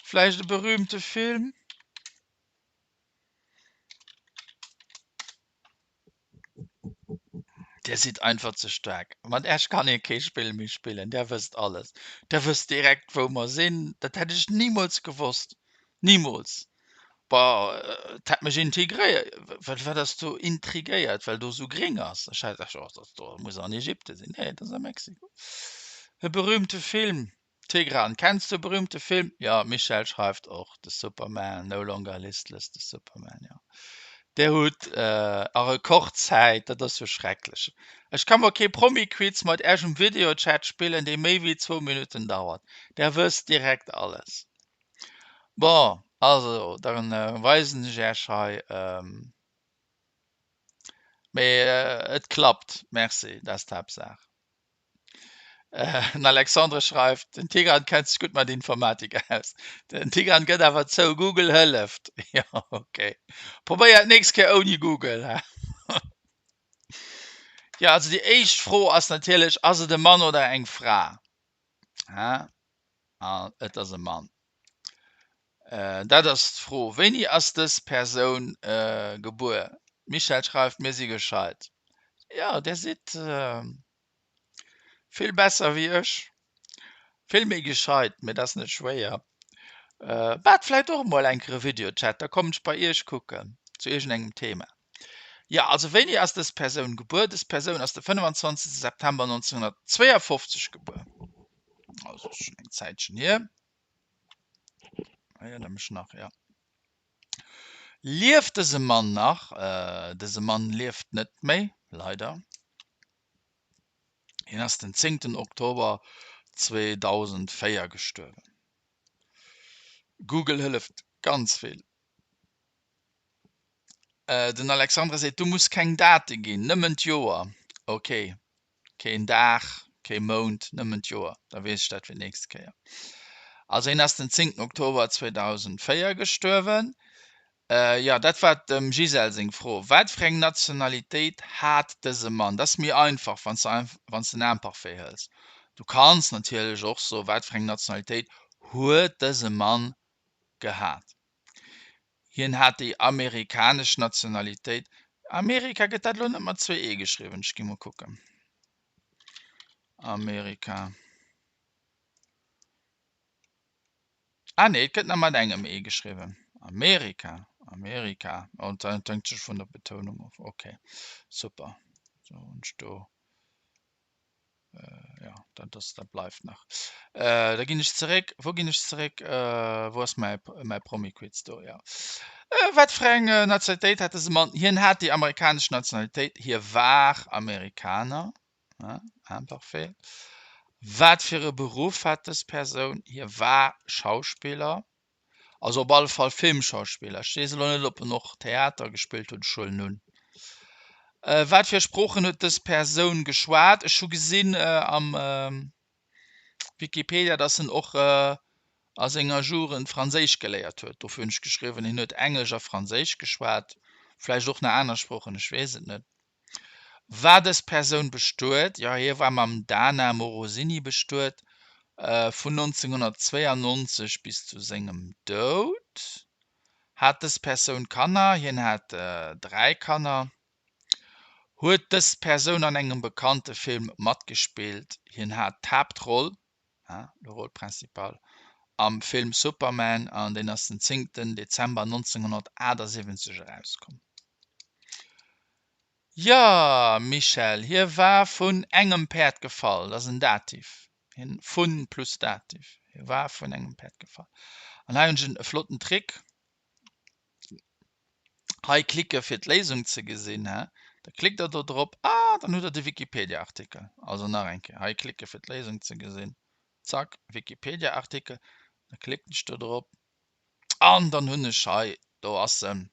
Vläicht e berühmte Film? Dir sidd einfach ze staark. Mat Äech kann ee kee Spill méi spillen. Där wësst alles. Där wësst direkt wou mer sinn. Dat hätt ech nimools gewosst. Nimools. Boah, et hätt mech intigréiert. Wat wat ass do intrigéiert? Well do esou gréng ass. Ech hat gedacht, oh, dat do muss an Ägypten sinn. Nee, dat ass a Mexiko. E berühmte Film. Tigran, Kennst du berühmte Film? Jo, Michèle schreift och, de Superman, No Longer Listless, de Superman, jo. Där hutt a Rekordzäit, dat ass jo schrecklech. Ech ka mer kee Promi-Quiz mat Äech um Videochat spillen, dee méi wéi zwou Minutten dauert. Där wësst direkt alles. Bon, also, da weisen ech Äech hei, mee et klappt, merci, dat ass d'Haaptsaach. Den Alexandre schreift, den Tigran kennt sech gutt mat Informatik aus. Den Tigran gëtt awer zou, Google hëlleft. Jo, okay. Probéier et nächst Kéier ouni Google, hä? Jo, also déi éischt Fro ass natierlech, ass et e Mann oder eng Fra? Hä? An et ass e Mann. Dat ass d'Fro. Wéini ass dës Persoun gebuer? D'Michèle schreift, Mir si gescheit. Jo, Dir sidd vill besser wéi ech. Vill méi gescheit, mee dat ass net schwéier. Maacht vläit och emol eng Kéier e Videochat, da kommen ech bei Iech kucken zu iergendengem Thema. Jo, also wéini ass dës Persoun gebuer? Dës Persoun ass de 25 September 1952 gebuer. Also schonn eng Zäitchen hier. Erinnere mech nach, ja. Lieft dëse Mann nach? Dëse Mann lieft net méi, leider. Hien ass den zéngten Oktober 2004 gestuerwen. Google hëlleft ganz vill. Den Alexandre seet, du muss keng Date ginn, nëmmen d'Joer. Ok, keen Dag, kee Mount, nëmmen d'Joer, da weess ech dat fir d'nächst Kéier. Also hien ass den 10 Oktober 2004 gestuerwen. Jo, dat war dem Gisèle seng Fro. Wat fir eng Nationalitéit hat dëse Mann? Dat ass méi einfach, wann s de wann s de den Imparfait hëls. Du kanns natierlech och soen, wat fir eng Nationalitéit huet dëse Mann gehat? Hien hat déi amerikanesch Nationalitéit. Amerika, gëtt dat elo net mat zwee e geschriwwen? Ech gi mol kucken. Amerika. Ah nee, et gëtt nach mat engem e geschriwwen. Amerika, Amerika. Oh, dat hänkt sech vun der Betounung of. Okay, super. Sou, hunn ech do. Äh, ja, dat, das, dat bleift nach. Äh, da ginn ech zeréck. Wou ginn ech zeréck? Äh, wou ass mäi, mäi Promi-Quiz do? Ja. Äh, wat fir eng äh, Nationalitéit hat dëse Mann? Hien hat déi amerikanesch Nationalitéit. Hie war Amerikaner. Ja, imparfait. Wat fir e Beruff hat dës Persoun? Hie war Schauspiller. Also op alle Fall Filmschauspiller. Ech weess elo net, ob en och Theater gespillt huet, ech huelen un. Wat fir Sproochen huet dës Persoun geschwat? Ech hu gesinn am Wikipedia, datt en och a senger Jugend Franséisch geléiert huet. Dofir hunn ech geschriwwen, hien huet Englesch a Franséisch geschwat. Vläicht och nach aner Sproochen, ech weess et net. War dës Persoun bestuet? Jo, hie war mam Dana Morosini bestuet, vun 1992 bis zu sengem Doud. Hat dës Persoun Kanner? Hien hat 3 Kanner. Huet dës Persoun an engem bekannte Film matgespillt? Hien hat d'Haaptroll, le rôle principal, am Film Superman an deen ass den 10 Dezember 1978 erauskomm. Jo, Michèle, hie war vun engem Päerd gefall. Dat ass en Dativ. Hien, vun plus Dativ. Hie war vun engem Päerd gefall. An hei hunn ech e flotten Trick. Hei klicke fir d'Léisung ze gesinn. Da klickt der do drop, ah, dann hutt der de Wikipedia-Artikel. Also nach eng Kéier, hei klicke fir d'Léisung ze gesinn. Zack, Wikipedia-Artikel, da klicken ech do drop an dann hunn ech hei, do ass en,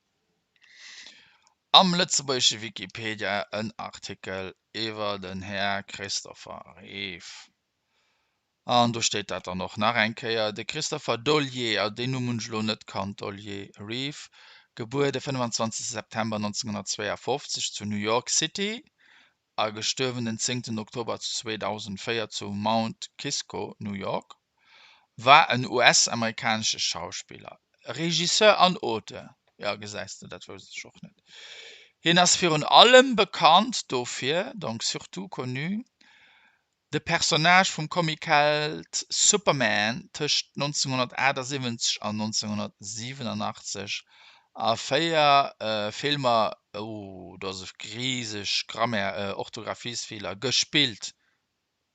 am lëtzebuergesche Wikipedia en Artikel iwwer den Här Christopher Reeve. An do steet dat dann och nach eng Kéier, de Christopher D'Olier, ah deen Numm hunn ech elo net kannt, D'Olier Reeve, gebuer de 25 September 1952 zu New York City a gestuerwen den zéngten Oktober 2004 zu Mount Kisco, New York, war en US-amerikanesche Schauspiller, Regisseur an Auteur. Jo, gesäis de, dat wousst ech och net. Hien ass virun allem bekannt dofir, donc surtout connu, De Personnage vum Comicheld Superman tëscht 1978 an 1987 a 4 Filmer, oh do ass e riseg Grammaire, Orthographiesfeeler, gespillt.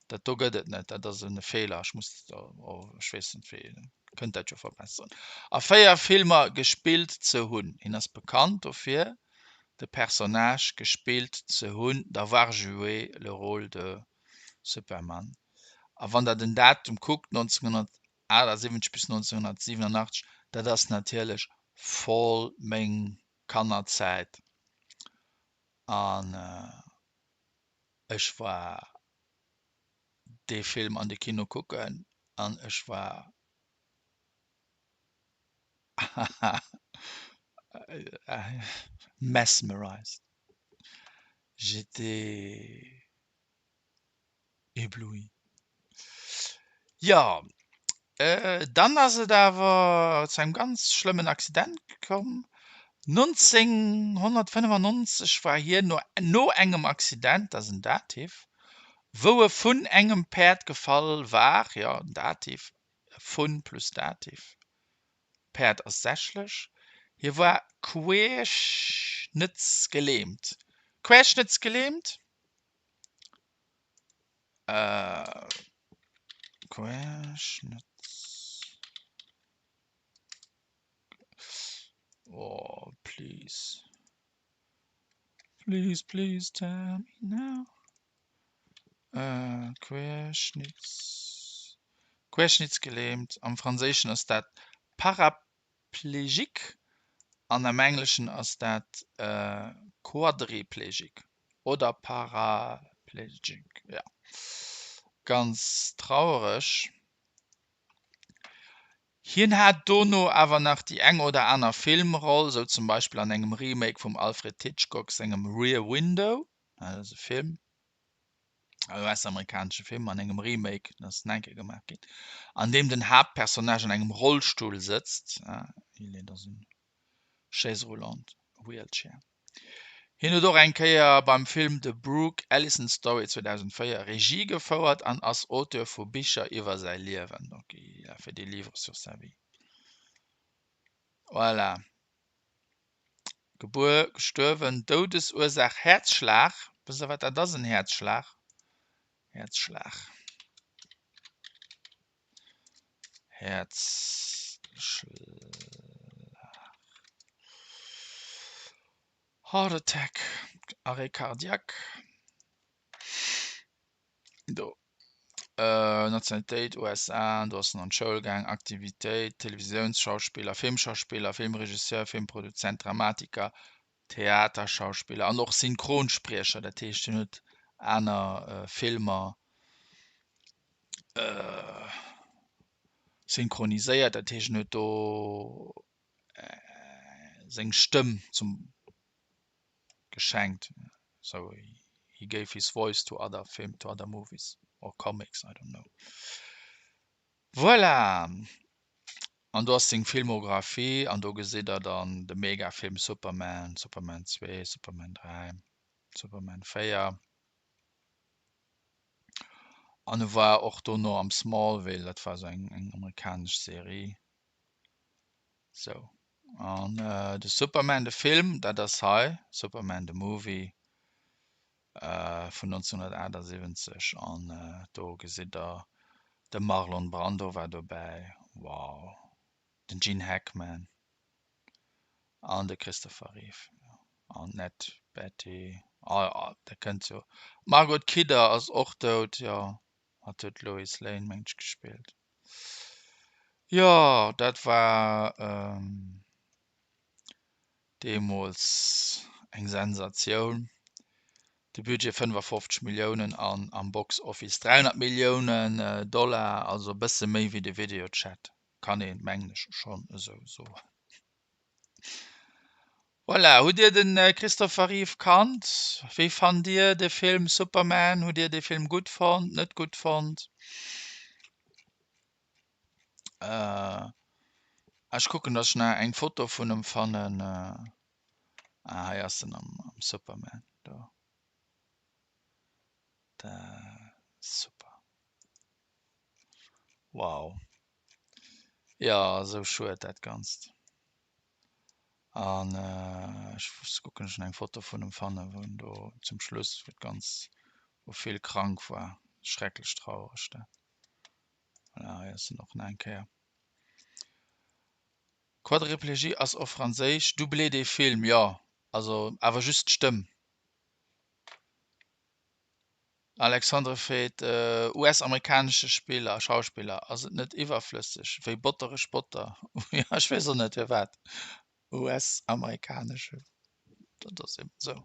Dat do gëtt et net, dat ass e Feeler, ech muss, oh ech weess net wéi, kënnt dat jo verbesseren, a 4 Filmer gespillt ze hunn. Hien ass bekannt dofir de Personnage gespillt ze hunn, d'avoir joué le rôle de Superman. A wann der den Datum kuckt, 1978 bis 1987, dat ass natierlech voll meng Kannerzäit an ech war dee Film an de Kino kucken an ech war Mesmerized. J'étais ébloui. Jo, dann ass et awer zu engem ganz schlëmmen Accident komm. 1995 war hien no engem Accident, dat ass en Dativ, wou e vun engem Päerd gefall war, jo, Dativ, Vun plus Dativ, Päerd ass sächlech. Hie war querschnëttsgelähmt. Querschnëttsgelähmt? Äh, Querschnëtts. Oh, please. Please, please tell me now. Querschnitts, querschnittsgelähmt, am Franséischen ass dat paraplégique an am Engleschen ass dat quadriplégique oder paraplegic, jo. Ganz trauereg. Hien hat dono awer nach déi eng oder aner Filmroll, sou zum Beispill an engem Remake vum Alfred Hitchcock sengem Rear Window, dat ass e Film, e US-amerikanesche Film an engem Remake, dat ass enke gemaach ginn, an deem den Haaptpersonnage an engem Rollstull sëtzt, il est dans une chaise roulante, wheelchair. Hien huet och eng Kéier beim Film The Brooke Ellison Story 2004 Regie gefouert an ass Auteur vu Bicher iwwer säi Liewen, donc il a fait des livres sur sa vie. Voilà. Gebuer, gestuerwen, Doudesursaach Häerzschlag. Wësst der wat dat ass, en Häerzschlag? Häerzschlag. Häerzschlag. Heart attack, Arrêt cardiaque. Do. Nationalitéit, USA, do ass en an d'Schoul gaang, Aktivitéit, Televisiounsschauspiller, Filmschauspiller, Filmregisseur, Filmproduzent, Dramatiker, Theaterschauspiller an och Synchronspriecher, dat heescht hien huet aner Filmer synchroniséiert, dat heescht en huet do seng Stëmm zum geschenkt so he gave his voice to other film to other movies or comics I don't know voilà an do ass seng Filmographie an do gesitt der dann de Megafilm Superman, Superman 2, Superman 3, Superman 4 an e war och dono am Smallville, dat war sou eng eng amerikanesch Serie. Sou, an de Superman de Film, dat ass hei, Superman the Movie vun 1978 an do gesitt der de Marlon Brando war dobäi, wow, den Gene Hackman an de Christopher Reeve an d'Ned Beatty. Ah, dat kënnt jo. D'Margot Kidder ass och dout, jo. Hatt huet d'Lois Lane, mengt ech, gespillt. Jo, dat war deemools eng Sensatioun. De Budget 55 Milliounen an am Box Office 300 Milliounen Dollar, also e bësse méi wéi de Videochat, kann een, mengen ech, schonn esou soen. Voilà, hutt Dir de Christopher Reeve kannt? Wéi fannt Dir de Film Superman? Hutt Dir de Film gutt fonnt, net gutt fonnt? Ech kucken, datt ech nach eng Foto vun em fannen. Ah, hei ass en am Superman do. Super. Wow. Jo, esou schued dat Ganzt. An ech kucken, ech eng Foto vun em fannen, wou en do zum Schluss, wou et ganz, wou vill krank war. Schrecklech traureg dat. Voilà, hei ass en och nach eng Kéier. Quadriplegie ass och franséisch, Doublé dee Film, jo, also awer just d'Stëmm. Alexandre Feth, US-amerikanesche Spiller, Schauspiller, Ass et net iwwerflësseg, wéi bottereg Botter? Jo, ech weess och net firwat US-amerikanesche, dat ass eben esou.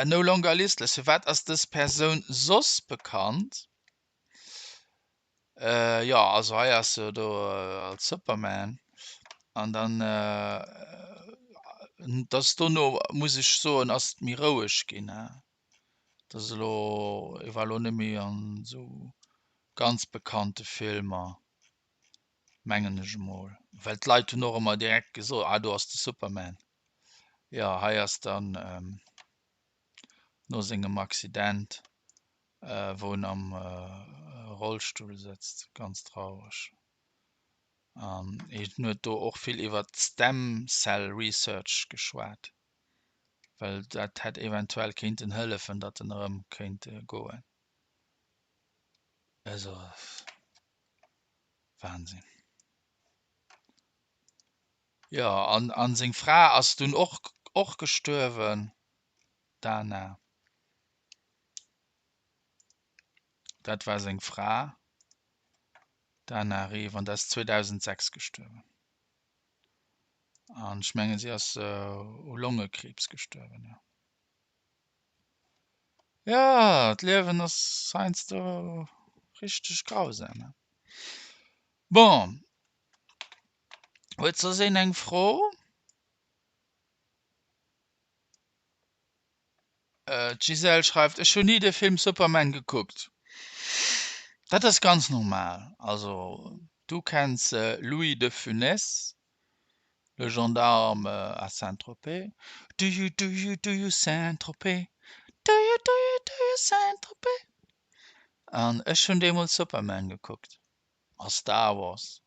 No longer listless, Firwat ass dës Persoun soss bekannt? Jo, also hei ass jo do als Superman an dann dass dono muss ech soen ass et méi roueg ginn he. Dat ass elo, e war elo net méi an esou ganz bekannte Filmer mengen ech emol, well d'Leit hunn och ëmmer direkt gesot, ah do ass de Superman. Jo hei ass dann no sengem Accident wou en am Rollstull sëtzt, ganz traureg. An hien huet do och vill iwwer d'Stem Cell Research geschwat, well dat hätt eventuell kéinten hëllefen, datt en erëm kéint goen. Also Wahnsinn. Jo, an a seng Fra ass dunn och och gestuerwen, d'Dana. Dat war seng Fra, d'Dana Reeve, an dat ass 2006 gestuerwen. An ech mengen, si ass u Longekriibs gestuerwen, jo. Jo, d'Liewen ass heiansdo richteg grausam. Bon, huet soss een eng Fro? D'Gisèle schreift, Ech hunn ni de Film Superman gekuckt. Dat ass ganz normal. Also du kenns Louis de Funès, le gendarme à Saint-Tropez, Do you, do you, do you Saint-Tropez, do you, do you, do you Saint-Tropez. An ech hunn deemools Superman gekuckt a Star Wars.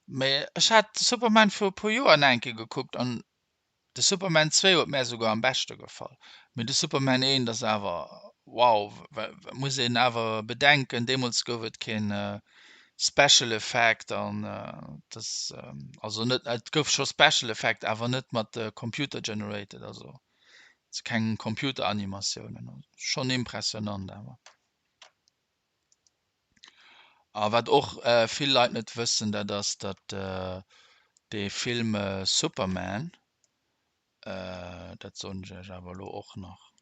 Mee ech hat Superman viru puer Joer nach eng Kéier gekuckt an de Superman 2 huet mär souguer am beschte gefall. Mee de Superman 1 ass awer wow, muss een awer bedenken, deemools gouf et keen Special Effect an dass also net, et gouf scho Special Effect awer net mat Computer generated, also keng Computeranimatiounen, schonn impressionant awer. A wat och vill Leit net wëssen, dat ass, datt dee Film Superman, dat soen ech Iech awer elo och nach,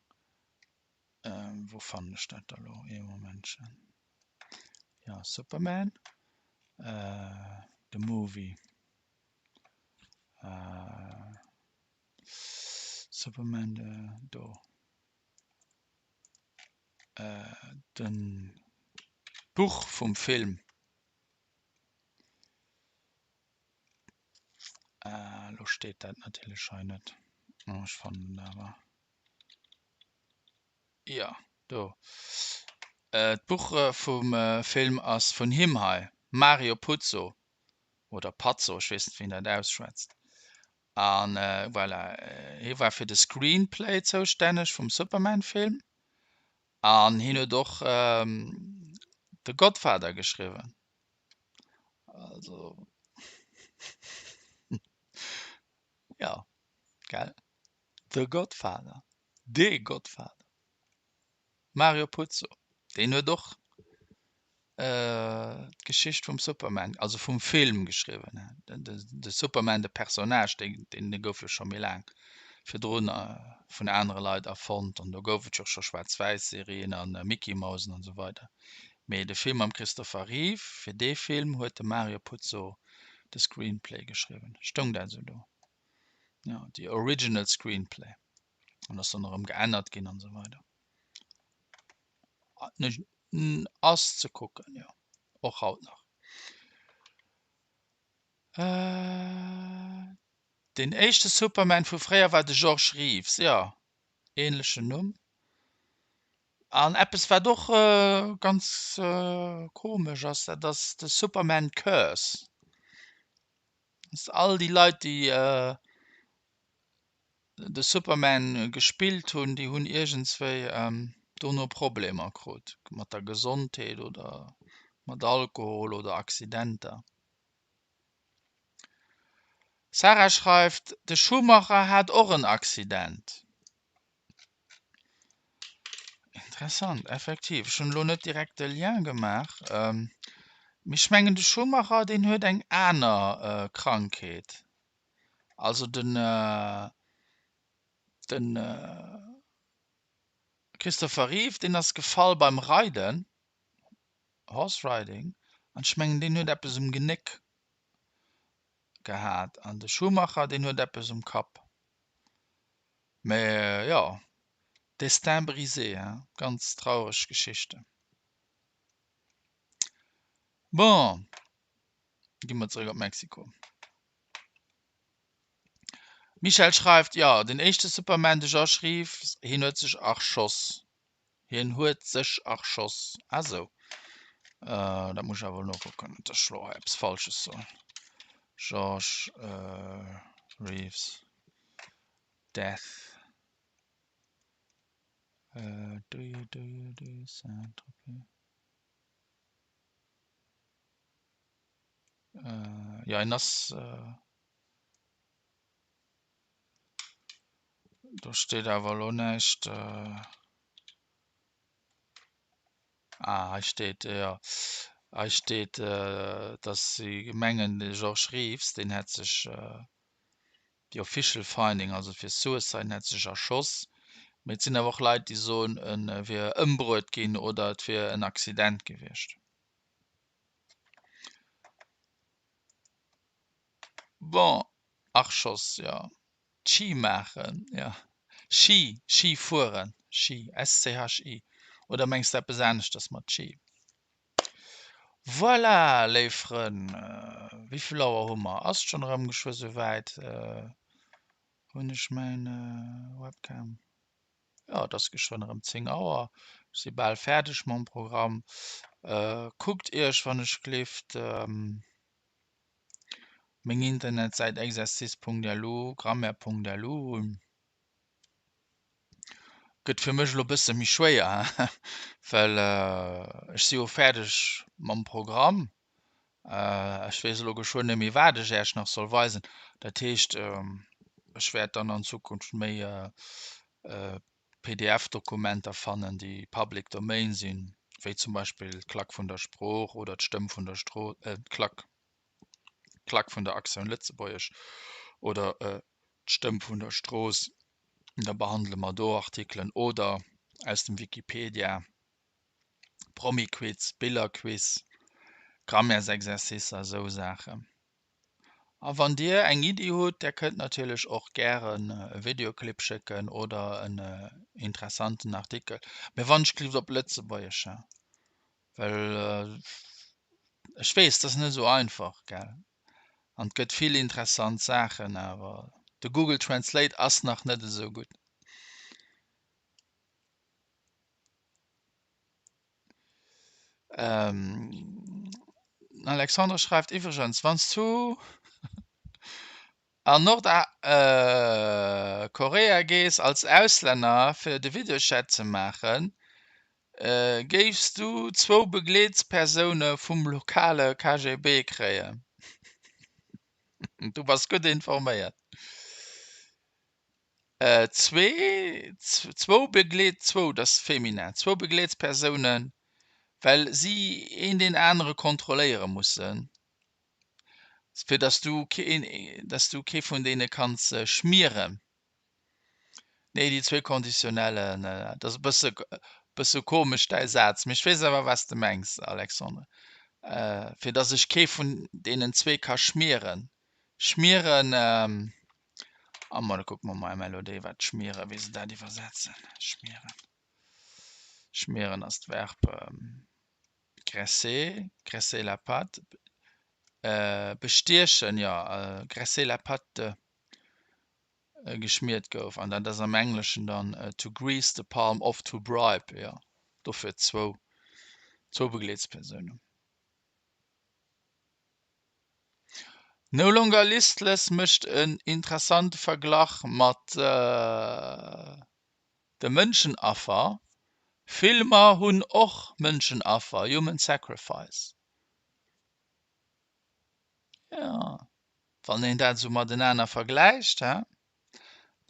wou fannen ech dat da elo, ee Momentchen, jo Superman, the movie, Superman do. Den Buch vum Film. Elo steet dat natierlech hei net. Oh, ech fannen et awer. Jo, do. D'Buch vum Film ass vun him hei, Mario Puzo oder Pazzo, ech weess net wéi een dat ausschwätzt. An voilà, hie war fir de Screenplay zoustänneg vum Superman-Film an hien huet och The Godfather geschriwwen. Also jo. Gell? The Godfather, de Godfather. Mario Puzo, deen huet och d'Geschicht vum Superman, also vum Film geschriwwen. De Superman, de Personnage, deen gouf jo scho méi laang virdrun vun anere Leit erfonnt an do gouf et jo och scho Schwaarz-Wäiss-Serien a Mickey-Mausen an esou weider. Mee de Film mam Christopher Reeve, fir dee Film huet de Mario Puzo de Screenplay geschriwwen. Stoung dat esou do? Jo, the original screenplay. An ass dann erëm geännert ginn an esou weider. Ass ze kucken, jo. Och haut nach. Deen éischte Superman vu fréier war de Georges Reeves, jo, ähnlechen Numm. An eppes wat och ganz komesch ass, dat ass de Superman Curse. Dass all déi Leit déi de Superman gespillt hunn, déi hunn iergendswéi dono Problemer krut mat der Gesondheet oder mat Alkohol oder Accidenter. Sarah schreift, De Schumacher hat och en Accident. Interessant, effektiv. Ech hunn elo net direkt de Lien gemaach. Mee ech mengen de Schumacher deen huet eng aner Krankheet. Also den den Christopher Reeve deen ass gefall beim Reiden, Horse Riding, an ech mengen deen huet eppes um Genéck gehat an de Schumacher deen huet eppes um Kapp. Mä jo, Destin brisé, hein, ganz traureg Geschichte. Bon, gi mer zeréck op Mexiko. Michèle schreift, Jo, den éischte Superman, de Georges Reeves, hien huet sech erschoss. Hien huet sech erschoss. Ah sou. Dat muss ech awer nokucken, net dass ech elo hei eppes Falsches soen. Georges Reeves, Death. Saint-Tropez. Jo, en ass. Do steet awer elo näischt. Ah, hei steet, jo, hei steet, datt si mengen, de Georges Reeves, deen hätt sech, the official finding, also fir Suicide, en hätt sech erschoss. Mee et sinn awer och Leit, déi soen, e wier ëmbruet ginn oder et wier en Accident gewiescht. Bon, Erschoss, jo. Schi maachen, jo. Schi, Schi fueren, Schi, S-C-H-I. Oder mengs de eppes aneschters mat Schi? Voilà, léif Frënn, wéi vill Auer hu mer? Ass et schonn erëm geschwë souwäit? Hunn ech mäin Webcam? Jo, et ass geschwënn erëm 10 Auer. Ech si bal fäerdeg mam Programm. Kuckt iech, wann ech gleeft, Meng Internetsäit exercice.lu, grammaire.lu gëtt fir mech elo bësse méi schwéier, well ech si jo fäerdeg mam Programm. Ech weess elo geschwënn net méi wat ech Äech nach soll weisen. Dat heescht ech wäert dann an Zukunft méi PDF-Dokumenter fannen, déi Public Domain sinn, wéi zum Beispill d'Klack vun der Sprooch oder d'Stëmm vun der Stro d'Klack d'Klack vun der Aktioun Lëtzebuergesch oder d'Stëmm vun der Strooss. Da behandele mer do Artikelen oder aus dem Wikipedia, Promi-Quiz, Billerquiz, Grammaires-Exercicer, esou Saachen. A wann Dir eng Iddi hutt, där kënnt natierlech och gären e Videoclip schécken oder en interessanten Artikel. Mee wann ech gelift op Lëtzebuergesch, hein, well ech weess, dat ass net esou einfach, gell. An et gëtt vill interessant Saachen, awer de Google Translate ass nach net esou gutt. Alexandre schreift iwwregens, wann s du an Nordkorea gees als Auslänner fir de Videochat ze maachen, géifs du zwou Begleetspersoune vum lokale KGB kréien. Du bass gutt informéiert. Zwee, zwou Begleet, zwou, dat ass feminin, zwou Begleetspersounen, well si een deen anere kontrolléiere mussen, fir datt s du keen, datt s du kee vun deene kanns schmieren. Nee, déi zwee Conditionnellen, dat ass e bësse, bësse komesch däi Saz, mee ech weess awer wat s de mengs, Alexandre. Fir datt ech kee vun deenen zwee ka schmieren. Schmieren, a ma da kucke mer mol MLOD wat schmieren, wéi se dat iwwersetzen. Schmieren, schmieren ass d'Verb graisser, graisser la pâte, bestiechen, jo, graisser la pâte geschmiert gouf. An dat ass am Engleschen dann to grease the palm of to bribe, jo, dofir zwou, zwou Begleetspersounen. No Longer Listless mécht en interessante Verglach mat de Mënschenaffer, Filmer hunn och Mënschenaffer, human sacrifice. Jo, wann een dat esou matenaner vergläicht, he?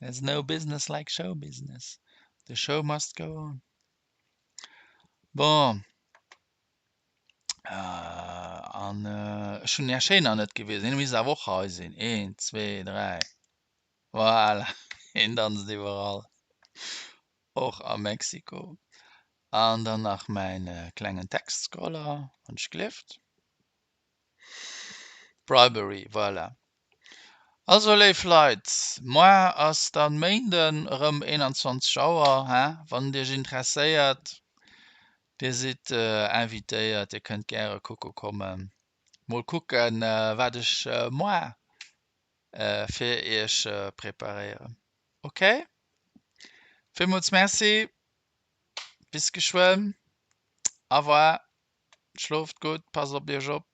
There's no business like show business, the show must go on. Bon. An ech hunn Är Schéiner net gewisen. Hien misst awer och hei sinn. Eent, zwee, dräi. Voilà, hien danzt iwwerall, och a Mexiko. An dann nach mäin klengen Textscroller, wann ech gleeft. Bribery, voilà. Also léif Leit, moar ass dann Méinden erëm 21 Auer, he, wann et iech interesséiert, dir sidd invitéiert, dir kënnt gäre kucke kommen. Mol kucken wat ech moar fir iech preparéieren. Ok, villmools Merci, bis geschwënn, au revoir, schlooft gutt, passt op iech op.